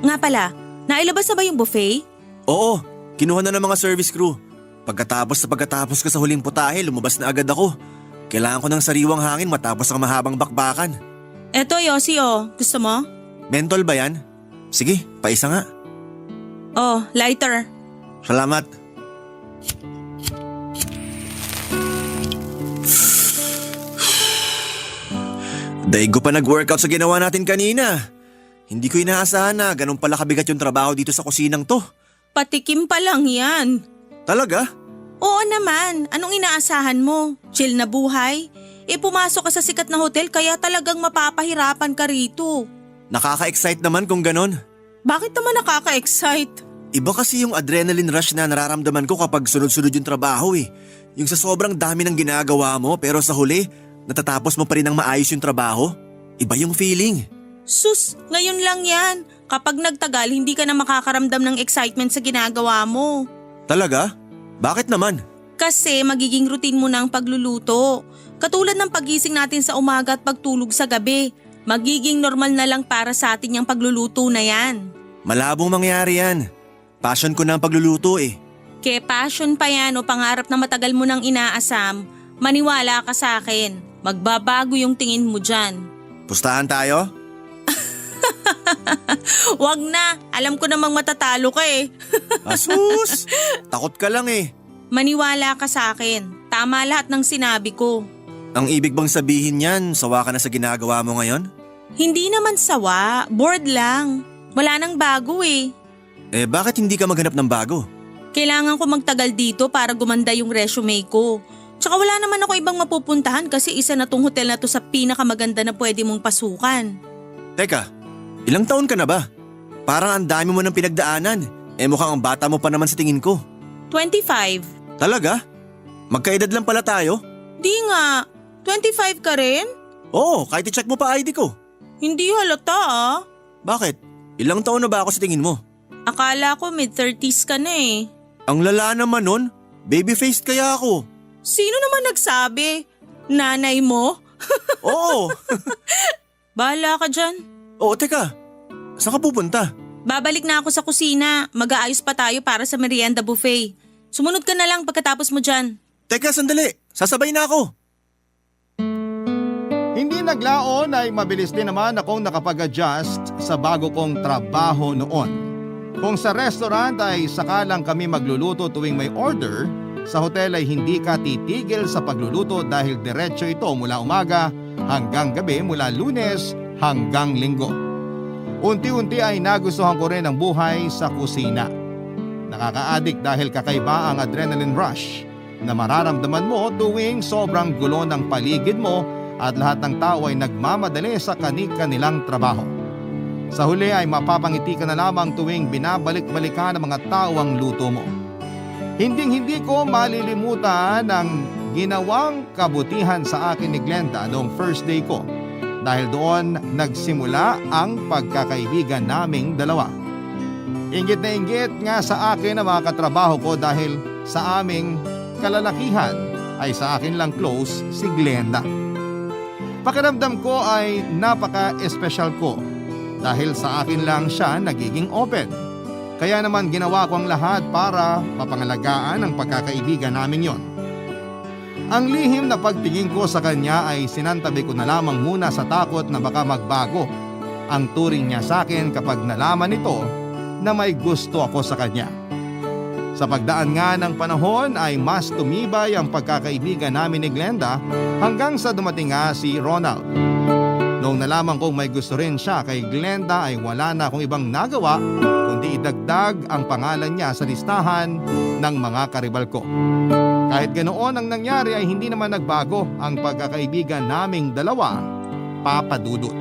Nga pala, nailabas na ba yung buffet? Oo, kinuha na ng mga service crew. Pagkatapos ko sa huling putahe, lumabas na agad ako. Kailangan ko ng sariwang hangin matapos ang mahabang bakbakan. Eto Yossi oh, gusto mo? Mentol ba yan? Sige, paisa nga. Oh, lighter. Salamat. Daig ko pa nag-workout sa ginawa natin kanina. Hindi ko inaasahan na ganun pala kabigat yung trabaho dito sa kusinang to. Patikim pa lang yan. Talaga? Oo naman, anong inaasahan mo? Chill na buhay? Pumasok ka sa sikat na hotel kaya talagang mapapahirapan ka rito. Nakaka-excite naman kung ganon. Bakit naman nakaka-excite? Iba kasi yung adrenaline rush na nararamdaman ko kapag sunod-sunod yung trabaho eh. Yung sa sobrang dami ng ginagawa mo pero sa huli, natatapos mo pa rin ng maayos yung trabaho. Iba yung feeling. Sus, ngayon lang yan. Kapag nagtagal, hindi ka na makakaramdam ng excitement sa ginagawa mo. Talaga? Bakit naman? Kasi magiging routine mo na ang pagluluto. Katulad ng pagising natin sa umaga at pagtulog sa gabi. Magiging normal na lang para sa atin yung pagluluto na yan. Malabong mangyari yan. Passion ko na ang pagluluto eh. Kaya passion pa yan o pangarap na matagal mo nang inaasam, maniwala ka sa akin. Magbabago yung tingin mo dyan. Pustahan tayo? Wag na, alam ko namang matatalo ka eh. Asus! Takot ka lang eh. Maniwala ka sa akin, tama lahat ng sinabi ko. Ang ibig bang sabihin yan, sawa ka na sa ginagawa mo ngayon? Hindi naman sawa, bored lang. Wala nang bago eh. Eh bakit hindi ka maghanap ng bago? Kailangan ko magtagal dito para gumanda yung resume ko. Tsaka wala naman ako ibang mapupuntahan kasi isa na tong hotel na to sa pinakamaganda na pwede mong pasukan. Teka, ilang taon ka na ba? Parang ang dami mo ng pinagdaanan. Mukhang ang bata mo pa naman sa tingin ko. 25. Talaga? Magkaedad lang pala tayo? Di nga, 25 ka rin? Oo, kahit i-check mo pa ID ko. Hindi halata ah. Bakit? Ilang taon na ba ako sa tingin mo? Akala ko mid-30s ka na eh. Ang lala naman nun, baby-faced kaya ako. Sino naman nagsabi? Nanay mo? Oo. Bahala ka dyan. Oo, teka. Saan ka pupunta? Babalik na ako sa kusina. Mag-aayos pa tayo para sa merienda buffet. Sumunod ka na lang pagkatapos mo dyan. Teka, sandali. Sasabay na ako. Hindi naglaon ay mabilis din naman akong nakapag-adjust sa bago kong trabaho noon. Kung sa restaurant ay sakalang kami magluluto tuwing may order, sa hotel ay hindi ka titigil sa pagluluto dahil diretso ito mula umaga hanggang gabi, mula Lunes hanggang Linggo. Unti-unti ay nagustuhan ko rin ang buhay sa kusina. Nakaka-addict dahil kakaiba ang adrenaline rush na mararamdaman mo tuwing sobrang gulo ng paligid mo at lahat ng tao ay nagmamadali sa kani-kanilang trabaho. Sa huli ay mapapangiti ka na lamang tuwing binabalik-balikan ng mga tao ang luto mo. Hinding-hindi ko malilimutan ang ginawang kabutihan sa akin ni Glenda noong first day ko dahil doon nagsimula ang pagkakaibigan naming dalawa. Inggit na inggit nga sa akin ang mga katrabaho ko dahil sa aming kalalakihan ay sa akin lang close si Glenda. Pakiramdam ko ay napaka-espesyal ko dahil sa akin lang siya nagiging open. Kaya naman ginawa ko ang lahat para mapangalagaan ang pagkakaibigan namin yon. Ang lihim na pagtingin ko sa kanya ay sinantabi ko na lamang muna sa takot na baka magbago ang turing niya sa akin kapag nalaman nito na may gusto ako sa kanya. Sa pagdaan nga ng panahon ay mas tumibay ang pagkakaibigan namin ni Glenda hanggang sa dumating nga si Ronald. Noong nalaman kong may gusto rin siya kay Glenda ay wala na akong ibang nagawa kundi idagdag ang pangalan niya sa listahan ng mga karibal ko. Kahit ganoon ang nangyari ay hindi naman nagbago ang pagkakaibigan naming dalawa, Papa Dudut.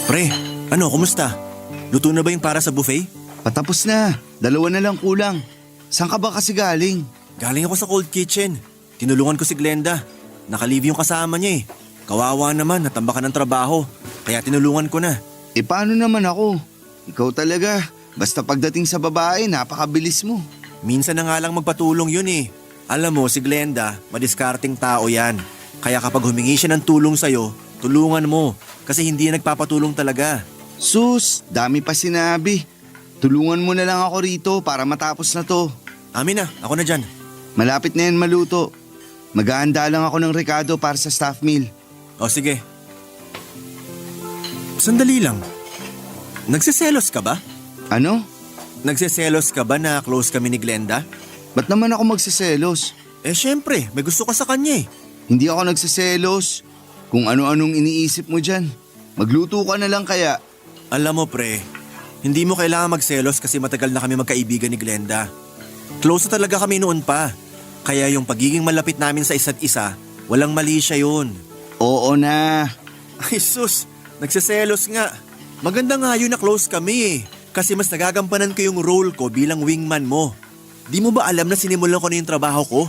Pre, ano, kumusta? Luto na ba yung para sa buffet? Patapos na. 2 na lang kulang. Saan ka ba kasi galing? Galing ako sa cold kitchen. Tinulungan ko si Glenda. Nakalive yung kasama niya eh. Kawawa naman, natambakan ng trabaho. Kaya tinulungan ko na. Paano naman ako? Ikaw talaga. Basta pagdating sa babae, napakabilis mo. Minsan na nga lang magpatulong yun eh. Alam mo, si Glenda, madiskarting tao yan. Kaya kapag humingi siya ng tulong sa'yo, tulungan mo. Kasi hindi yan nagpapatulong talaga. Sus, dami pa sinabi. Tulungan mo na lang ako rito para matapos na to. Amin na, ako na dyan. Malapit na yan maluto. Maghahanda lang ako ng rekado para sa staff meal. O sige. Sandali lang. Nagsiselos ka ba? Ano? Nagsiselos ka ba na close kami ni Glenda? Ba't naman ako magsiselos? Eh syempre, may gusto ka sa kanya eh. Hindi ako nagsiselos. Kung ano-anong iniisip mo dyan. Magluto ka na lang kaya. Alam mo pre, hindi mo kailangan magselos kasi matagal na kami magkaibigan ni Glenda. Close na talaga kami noon pa. Kaya yung pagiging malapit namin sa isa't isa, walang mali siya yun. Oo na. Ay sus, nagsiselos nga. Maganda nga yun na close kami eh. Kasi mas nagagampanan ko yung role ko bilang wingman mo. Di mo ba alam na sinimulan ko na yung trabaho ko?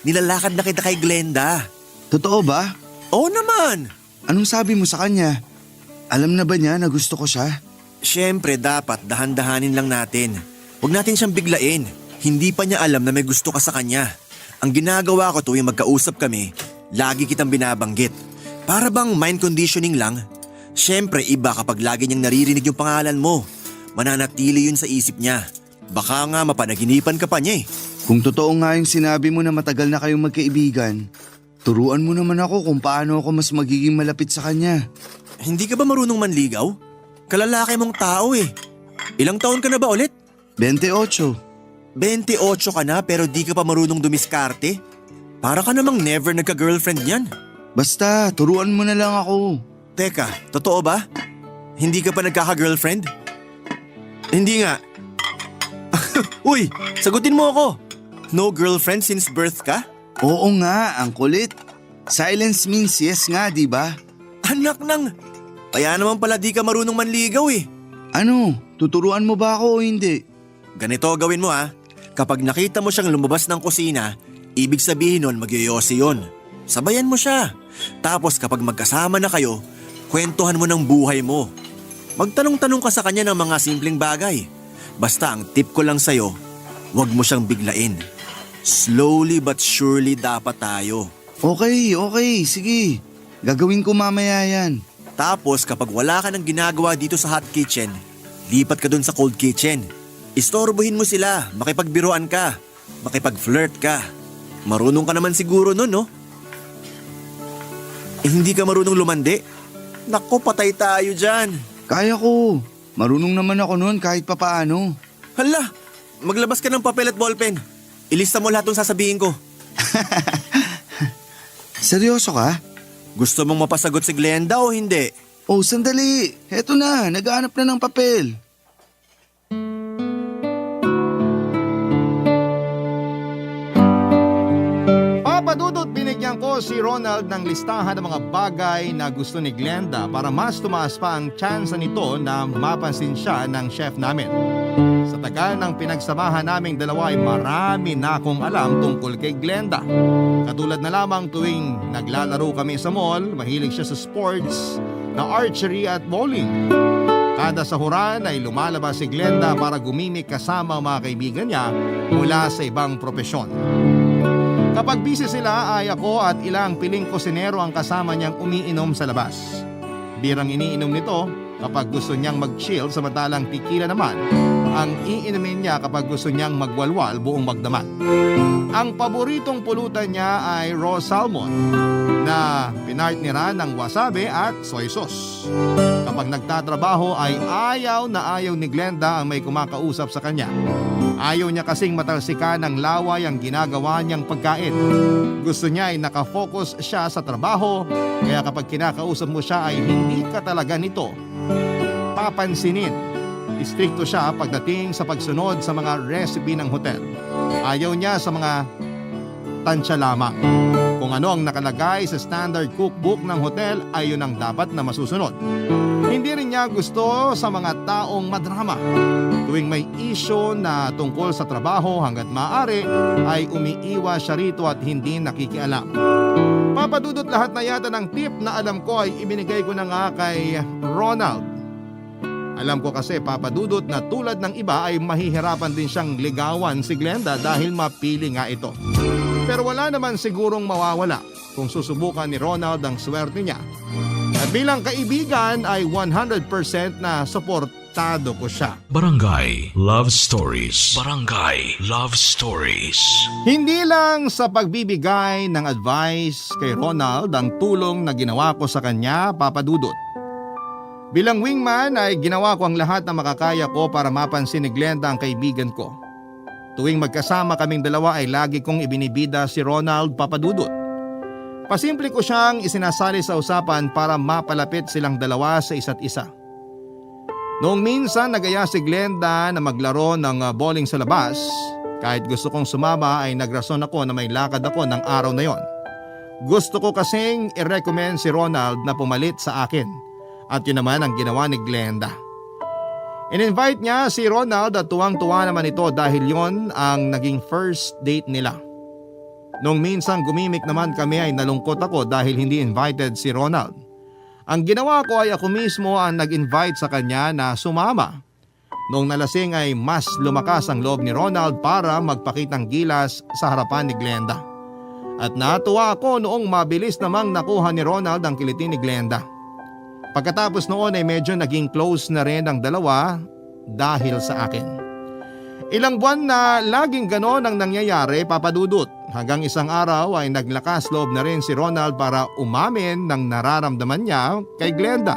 Nilalakad na kita kay Glenda. Totoo ba? Oo naman. Anong sabi mo sa kanya? Alam na ba niya na gusto ko siya? Siyempre dapat dahan-dahanin lang natin. Huwag natin siyang biglain. Hindi pa niya alam na may gusto ka sa kanya. Ang ginagawa ko tuwing magkausap kami, lagi kitang binabanggit. Para bang mind conditioning lang? Siyempre iba kapag lagi niyang naririnig yung pangalan mo. Mananatili yun sa isip niya. Baka nga mapanaginipan ka pa niya eh. Kung totoo nga yung sinabi mo na matagal na kayong magkaibigan, turuan mo naman ako kung paano ako mas magiging malapit sa kanya. Hindi ka ba marunong manligaw? Kalalaki mong tao eh. Ilang taon ka na ba ulit? 28. 28 ka na pero di ka pa marunong dumiskarte? Para ka namang never nagka-girlfriend niyan. Basta, turuan mo na lang ako. Teka, totoo ba? Hindi ka pa nagkaka-girlfriend? Hindi nga. Uy, sagutin mo ako. No girlfriend since birth ka? Oo nga, ang kulit. Silence means yes nga, di ba? Anak ng... Kaya naman pala di ka marunong manligaw eh. Ano, tuturuan mo ba ako o hindi? Ganito gawin mo ha. Kapag nakita mo siyang lumabas ng kusina, ibig sabihin nun magyoyosi yun. Sabayan mo siya. Tapos kapag magkasama na kayo, kwentuhan mo ng buhay mo. Magtanong-tanong ka sa kanya ng mga simpleng bagay. Basta ang tip ko lang sa'yo, huwag mo siyang biglain. Slowly but surely dapat tayo. Okay, sige. Gagawin ko mamaya yan. Tapos kapag wala ka nang ginagawa dito sa hot kitchen, lipat ka dun sa cold kitchen. Istorbohin mo sila, makipagbiruan ka, makipag-flirt ka. Marunong ka naman siguro nun, no? Hindi ka marunong lumandi? Naku, patay tayo dyan. Kaya ko. Marunong naman ako nun kahit papaano. Hala, maglabas ka ng papel at ballpen. Ilista mo lahat ng sasabihin ko. Seryoso ka? Gusto mong mapasagot si Glenda o hindi? Oh, sandali. Heto na, naghahanap na ng papel. Papadudot binigyan ko si Ronald ng listahan ng mga bagay na gusto ni Glenda para mas tumaas pa ang tsansa nito na mapansin siya ng chef namin. Sa tagal ng pinagsamahan naming dalawa ay marami na akong alam tungkol kay Glenda. Katulad na lamang tuwing naglalaro kami sa mall, mahilig siya sa sports na archery at bowling. Kada sahuran ay lumalabas si Glenda para gumimik kasama ang mga kaibigan niya mula sa ibang propesyon. Kapag busy sila ay ako at ilang piling kusinero ang kasama niyang umiinom sa labas. Birang iniinom nito kapag gusto niyang mag-chill, samantalang tequila naman ang iinumin niya kapag gusto niyang magwalwal buong magdamag. Ang paboritong pulutan niya ay raw salmon na pinartneran ng wasabi at soy sauce. Kapag nagtatrabaho ay ayaw na ayaw ni Glenda ang may kumakausap sa kanya. Ayaw niya kasing matalsikan ng laway ang ginagawa niyang pagkain. Gusto niya ay nakafocus siya sa trabaho, kaya kapag kinakausap mo siya ay hindi ka talaga nito papansinin. Istrikto siya pagdating sa pagsunod sa mga recipe ng hotel. Ayaw niya sa mga tansya lamang. Kung ano ang nakalagay sa standard cookbook ng hotel ay yun ang dapat na masusunod. Hindi rin niya gusto sa mga taong madrama. Tuwing may issue na tungkol sa trabaho hanggat maaari ay umiiwas siya rito at hindi nakikialam. Papadudot lahat na yata ng tip na alam ko ay ibinigay ko na nga kay Ronald. Alam ko kasi papadudot na tulad ng iba ay mahihirapan din siyang ligawan si Glenda dahil mapili nga ito. Pero wala naman sigurong mawawala kung susubukan ni Ronald ang swerte niya. At bilang kaibigan ay 100% na suportado ko siya. Barangay Love Stories. Barangay Love Stories. Hindi lang sa pagbibigay ng advice kay Ronald ang tulong na ginawa ko sa kanya, papadudot. Bilang wingman ay ginawa ko ang lahat na makakaya ko para mapansin ni Glenda ang kaibigan ko. Tuwing magkasama kaming dalawa ay lagi kong ibinibida si Ronald, papadudot. Pasimple ko siyang isinasali sa usapan para mapalapit silang dalawa sa isa't isa. Noong minsan nagaya si Glenda na maglaro ng bowling sa labas, kahit gusto kong sumama ay nagrason ako na may lakad ako ng araw na yon. Gusto ko kasing i-recommend si Ronald na pumalit sa akin. At yun naman ang ginawa ni Glenda. In-invite niya si Ronald at tuwang-tuwa naman ito dahil yon ang naging first date nila. Nung minsan gumimik naman kami ay nalungkot ako dahil hindi invited si Ronald. Ang ginawa ko ay ako mismo ang nag-invite sa kanya na sumama. Noong nalasing ay mas lumakas ang loob ni Ronald para magpakitang gilas sa harapan ni Glenda. At natuwa ako noong mabilis namang nakuha ni Ronald ang kiliti ni Glenda. Pagkatapos noon ay medyo naging close na rin ang dalawa dahil sa akin. Ilang buwan na laging ganon ang nangyayari, papadudot. Hanggang isang araw ay naglakas loob na rin si Ronald para umamin ng nararamdaman niya kay Glenda.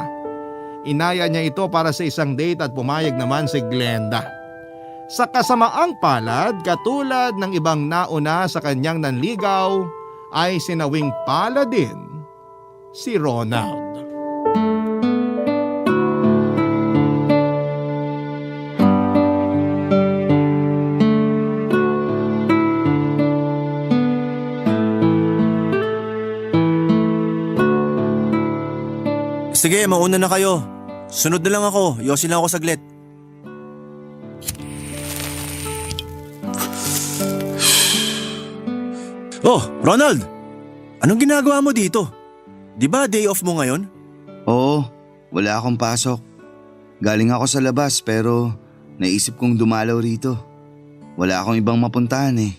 Inaya niya ito para sa isang date at pumayag naman si Glenda. Sa kasamaang palad, katulad ng ibang nauna sa kanyang nanligaw, ay sinawing pala din si Ronald. Sige, mauna na kayo. Sunod na lang ako. Yosin lang ako saglit. Oh, Ronald! Anong ginagawa mo dito? Di ba day off mo ngayon? Oo, wala akong pasok. Galing ako sa labas pero naisip kong dumalaw rito. Wala akong ibang mapuntahan eh.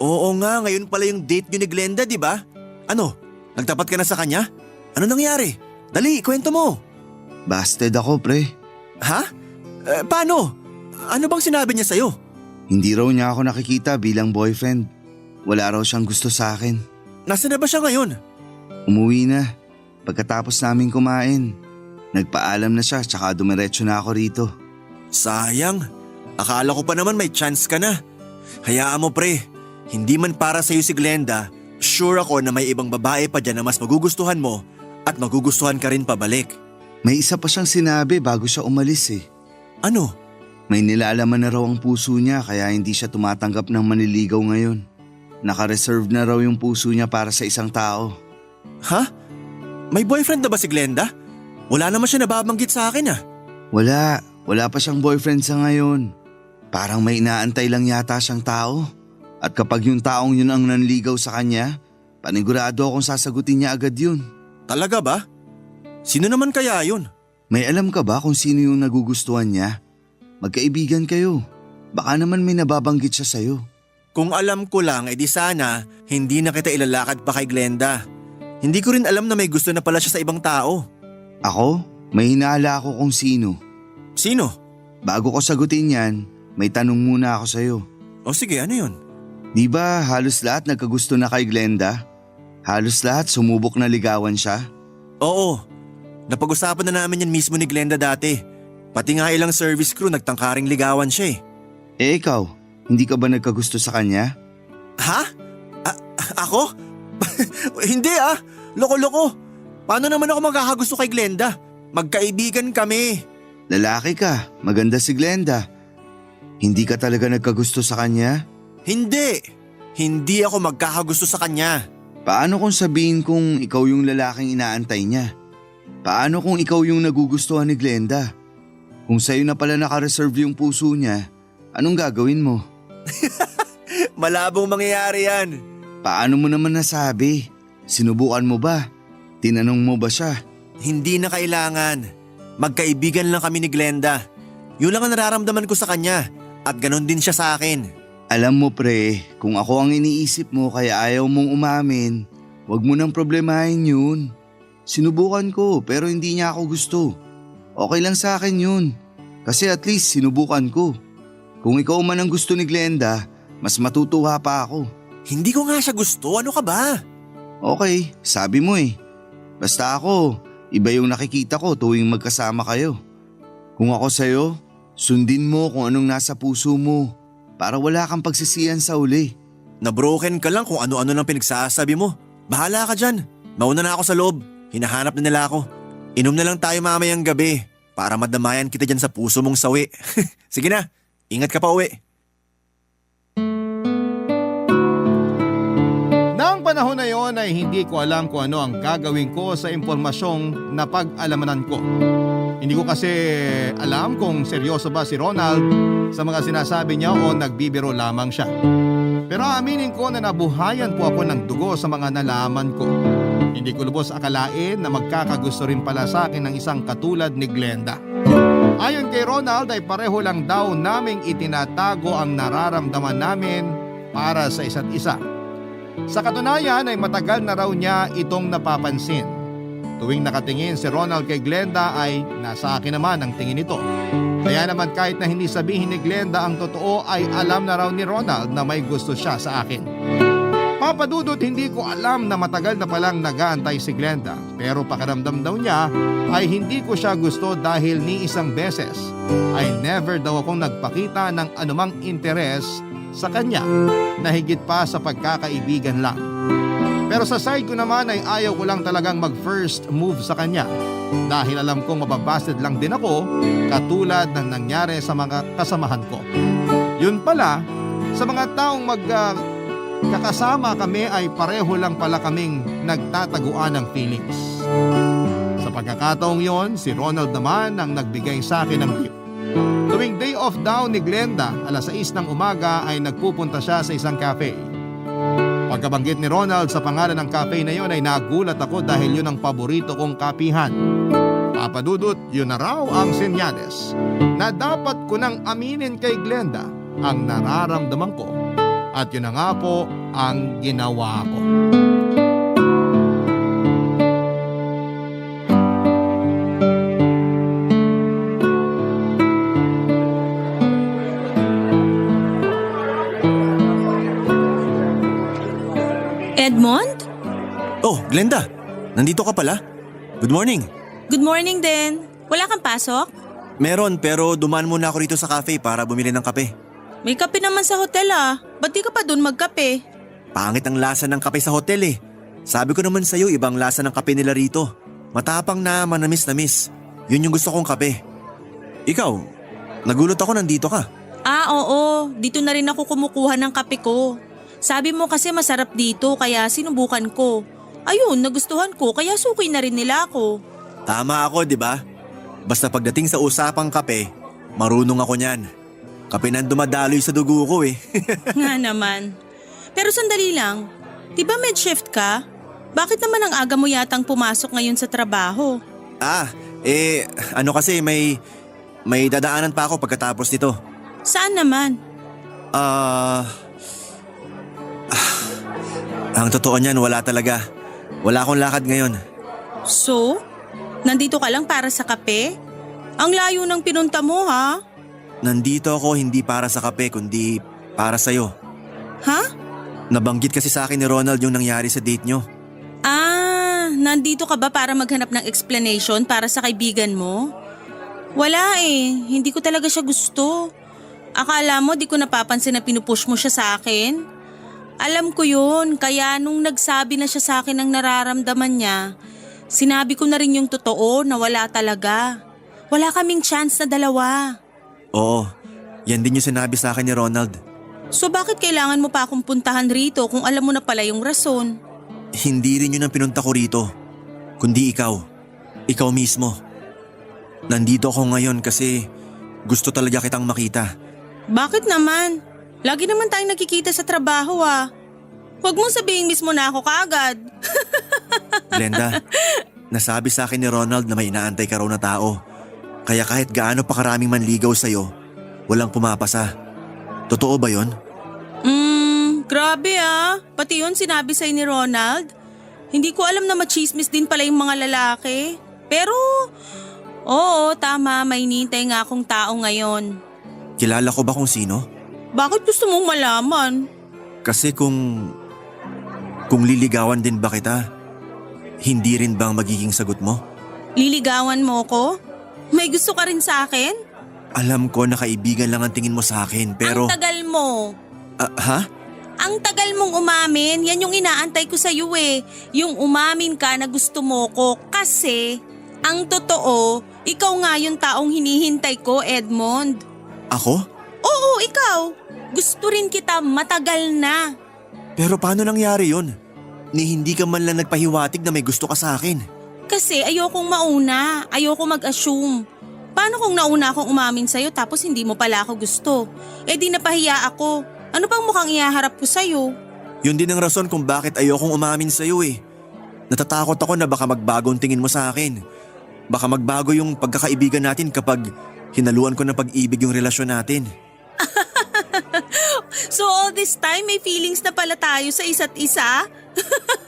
Oo nga, ngayon pala yung date niyo ni Glenda, di ba? Ano, nagtapat ka na sa kanya? Ano nangyari? Dali, kwento mo. Busted ako, pre. Ha? Paano? Ano bang sinabi niya sa'yo? Hindi raw niya ako nakikita bilang boyfriend. Wala raw siyang gusto sa akin. Nasaan na ba siya ngayon? Umuwi na. Pagkatapos namin kumain. Nagpaalam na siya tsaka dumiretso na ako rito. Sayang. Akala ko pa naman may chance ka na. Hayaan mo pre. Hindi man para sa'yo si Glenda, sure ako na may ibang babae pa dyan na mas magugustuhan mo at magugustuhan ka rin pabalik. May isa pa siyang sinabi bago siya umalis eh. Ano? May nilalaman na raw ang puso niya kaya hindi siya tumatanggap ng manliligaw ngayon. Naka-reserve na raw yung puso niya para sa isang tao. Ha? May boyfriend na ba si Glenda? Wala naman siya nababanggit sa akin ah. Wala pa siyang boyfriend sa ngayon. Parang may inaantay lang yata siyang tao. At kapag yung taong yun ang nanligaw sa kanya, panigurado akong sasagutin niya agad yun. Talaga ba? Sino naman kaya yun? May alam ka ba kung sino yung nagugustuhan niya? Magkaibigan kayo. Baka naman may nababanggit siya sa'yo. Kung alam ko lang, edi sana hindi na kita ilalakad pa kay Glenda. Hindi ko rin alam na may gusto na pala siya sa ibang tao. Ako? May hinala ako kung sino. Sino? Bago ko sagutin yan, may tanong muna ako sa'yo. O sige, ano yun? Di ba halos lahat nagkagusto na kay Glenda? Halos lahat sumubok na ligawan siya? Oo. Napag-usapan na namin yan mismo ni Glenda dati. Pati nga ilang service crew nagtangkaring ligawan siya eh. Eh ikaw, hindi ka ba nagkagusto sa kanya? Ha? Ako? Hindi ah. Loko-loko. Paano naman ako magkakagusto kay Glenda? Magkaibigan kami. Lalaki ka, maganda si Glenda. Hindi ka talaga nagkagusto sa kanya? Hindi. Hindi ako magkakagusto sa kanya. Paano kung sabihin kong ikaw yung lalaking inaantay niya? Paano kung ikaw yung nagugustuhan ni Glenda? Kung sa'yo na pala nakareserve yung puso niya, anong gagawin mo? Malabong mangyayari yan. Paano mo naman nasabi? Sinubukan mo ba? Tinanong mo ba siya? Hindi na kailangan. Magkaibigan lang kami ni Glenda. Yun lang ang nararamdaman ko sa kanya at ganon din siya sa akin. Alam mo pre, kung ako ang iniisip mo kaya ayaw mong umamin, wag mo nang problemahin yun. Sinubukan ko pero hindi niya ako gusto. Okay lang sa akin yun. Kasi at least sinubukan ko. Kung ikaw man ang gusto ni Glenda, mas matutuwa pa ako. Hindi ko nga siya gusto, ano ka ba? Okay, sabi mo eh. Basta ako, iba yung nakikita ko tuwing magkasama kayo. Kung ako sa'yo, sundin mo kung anong nasa puso mo para wala kang pagsisiyan sa uli. Na-broken ka lang kung ano-ano lang pinagsasabi mo. Bahala ka dyan. Mauna na ako sa loob. Hinahanap na nila ako. Inom na lang tayo mamayang gabi para madamayan kita dyan sa puso mong sawi. Sige na, ingat ka pa uwi. Nang panahon na yon ay hindi ko alam kung ano ang gagawin ko sa impormasyong napag-alamanan ko. Hindi ko kasi alam kung seryoso ba si Ronald sa mga sinasabi niya o nagbibiro lamang siya. Pero aminin ko na nabuhayan po ako ng dugo sa mga nalaman ko. Hindi ko lubos akalain na magkakagusto rin pala sa akin ng isang katulad ni Glenda. Ayon kay Ronald ay pareho lang daw naming itinatago ang nararamdaman namin para sa isa't isa. Sa katunayan ay matagal na raw niya itong napapansin. Tuwing nakatingin si Ronald kay Glenda ay nasa akin naman ang tingin nito. Kaya naman kahit na hindi sabihin ni Glenda ang totoo ay alam na raw ni Ronald na may gusto siya sa akin. Papadudot hindi ko alam na matagal na palang nag-aantay si Glenda pero pakiramdam daw niya ay hindi ko siya gusto dahil ni isang beses ay never daw akong nagpakita ng anumang interes sa kanya na higit pa sa pagkakaibigan lang. Pero sa side ko naman ay ayaw ko lang talagang mag-first move sa kanya dahil alam kong mababasted lang din ako katulad ng nangyari sa mga kasamahan ko. Yun pala, sa mga taong kakasama kami ay pareho lang pala kaming nagtataguan ng feelings. Sa pagkakataong yon, si Ronald naman ang nagbigay sa akin ng tip. Tuwing day off daw ni Glenda, alas 6 ng umaga ay nagpupunta siya sa isang cafe. Pagkabanggit ni Ronald sa pangalan ng cafe na yon ay nagulat ako dahil yun ang paborito kong kapihan. Papadudot, yun na raw ang senyales na dapat ko nang aminin kay Glenda ang nararamdaman ko. At yun na nga po ang ginawa ko. Edmond? Oh, Glenda. Nandito ka pala. Good morning. Good morning din. Wala kang pasok? Meron pero dumaan muna ako rito sa cafe para bumili ng kape. May kape naman sa hotel ah. Ba't di ka pa dun magkape? Pangit ang lasa ng kape sa hotel eh. Sabi ko naman sa'yo ibang lasa ng kape nila rito. Matapang na manamis-namis. Yun yung gusto kong kape. Ikaw, nagulat ako nandito ka. Ah oo, dito na rin ako kumukuha ng kape ko. Sabi mo kasi masarap dito kaya sinubukan ko. Ayun, nagustuhan ko kaya suki na rin nila ako. Tama ako, di ba? Basta pagdating sa usapang kape, marunong ako niyan. Kape nang dumadaloy sa dugo ko eh. Nga naman. Pero sandali lang, di ba mid-shift ka? Bakit naman ang aga mo yatang pumasok ngayon sa trabaho? Ano kasi may dadaanan pa ako pagkatapos nito. Saan naman? Ang totoo niyan wala talaga. Wala akong lakad ngayon. So? Nandito ka lang para sa kape? Ang layo ng pinunta mo ha? Nandito ako hindi para sa kape kundi para sa'yo. Ha? Nabanggit kasi sa akin ni Ronald yung nangyari sa date nyo. Nandito ka ba para maghanap ng explanation para sa kaibigan mo? Wala hindi ko talaga siya gusto. Akala mo di ko napapansin na pinupush mo siya sa akin? Alam ko yun, kaya nung nagsabi na siya sa akin ng nararamdaman niya, sinabi ko na rin yung totoo na wala talaga. Wala kaming chance na dalawa. Oo, yan din yung sinabi sa akin ni Ronald. So bakit kailangan mo pa akong puntahan rito kung alam mo na pala yung rason? Hindi rin yun ang pinunta ko rito, kundi ikaw. Ikaw mismo. Nandito ako ngayon kasi gusto talaga kitang makita. Bakit naman? Lagi naman tayong nakikita sa trabaho Huwag mong sabihin mismo na ako kaagad. Glenda, nasabi sa akin ni Ronald na may inaantay ka raw na tao. Kaya kahit gaano pa karaming manligaw sa'yo, walang pumapasa. Totoo ba yon? Grabe Pati yun sinabi sa'yo ni Ronald. Hindi ko alam na machismis din pala yung mga lalaki. Pero, oo, tama, may hinihintay nga akong tao ngayon. Kilala ko ba kung sino? Bakit gusto mong malaman? Kasi kung liligawan din ba kita, hindi rin ba ang magiging sagot mo? Liligawan mo ko? May gusto ka rin sa akin? Alam ko na kaibigan lang ang tingin mo sa akin pero… Ang tagal mo. Ha? Ang tagal mong umamin, yan yung inaantay ko sa'yo Yung umamin ka na gusto mo ko kasi ang totoo, ikaw nga yung taong hinihintay ko, Edmond. Ako? Oo, ikaw. Gusto rin kita matagal na. Pero paano nangyari yun? Ni hindi ka man lang nagpahiwatig na may gusto ka sa akin. Kasi ayokong mauna, ayoko mag-assume. Paano kung nauna akong umamin sa'yo tapos hindi mo pala ako gusto? Di napahiya ako. Ano pang mukhang ihaharap ko sa'yo? Yun din ang rason kung bakit ayokong umamin sa'yo Natatakot ako na baka magbago ang tingin mo sa akin. Baka magbago yung pagkakaibigan natin kapag hinaluan ko ng pag-ibig yung relasyon natin. So all this time may feelings na pala tayo sa isa't isa?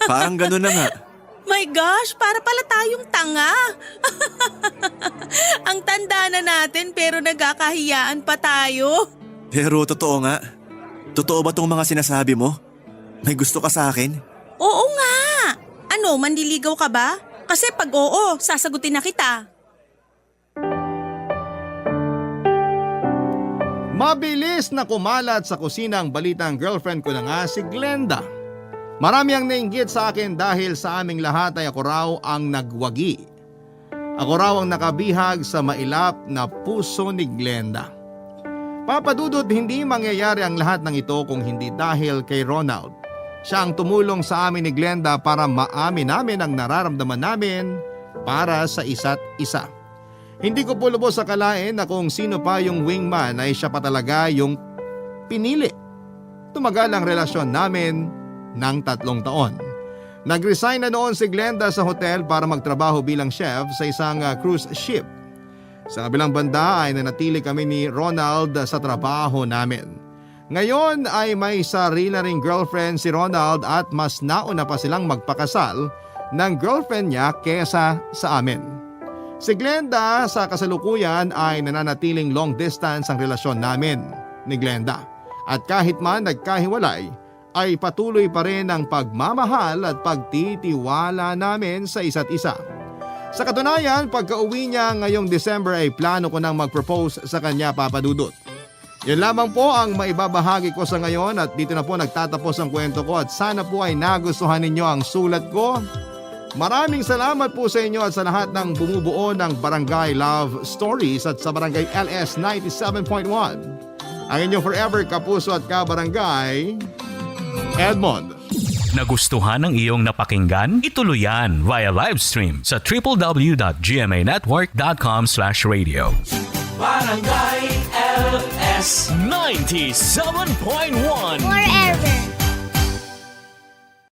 Parang gano'n na nga. My gosh, para pala tayong tanga. Ang tanda na natin pero nagkakahiyaan pa tayo. Pero totoo nga. Totoo ba tong mga sinasabi mo? May gusto ka sa akin? Oo nga. Ano, manliligaw ka ba? Kasi pag oo, sasagutin na kita. Mabilis na kumalat sa kusina ang balitang girlfriend ko na nga si Glenda. Marami ang nainggit sa akin dahil sa aming lahat ay ako raw ang nagwagi. Ako raw ang nakabihag sa mailap na puso ni Glenda. Papadudot, hindi mangyayari ang lahat ng ito kung hindi dahil kay Ronald. Siya ang tumulong sa amin ni Glenda para maamin namin ang nararamdaman namin para sa isa't isa. Hindi ko po lubos akalain na kung sino pa yung wingman ay siya pa talaga yung pinili. Tumagal ang relasyon namin ng 3 taon. Nag-resign na noon si Glenda sa hotel para magtrabaho bilang chef sa isang cruise ship. Sa kabilang banda ay nanatili kami ni Ronald sa trabaho namin. Ngayon ay may sarili na ring girlfriend si Ronald at mas nauna pa silang magpakasal ng girlfriend niya kesa sa amin. Si Glenda sa kasalukuyan ay nananatiling long distance ang relasyon namin ni Glenda. At kahit man nagkahiwalay, ay patuloy pa rin ang pagmamahal at pagtitiwala namin sa isa't isa. Sa katunayan, pagka-uwi niya ngayong December ay plano ko nang mag-propose sa kanya, Papa Dudut. Yan lamang po ang maibabahagi ko sa ngayon at dito na po nagtatapos ang kwento ko at sana po ay nagustuhan ninyo ang sulat ko. Maraming salamat po sa inyo at sa lahat ng bumubuo ng Barangay Love Stories at sa Barangay LS 97.1. Ang inyong forever kapuso at kabarangay, Edmond. Nagustuhan ng iyong napakinggan? Ituloy yan via live stream sa www.gmanetwork.com/radio. Barangay LS 97.1 Forever.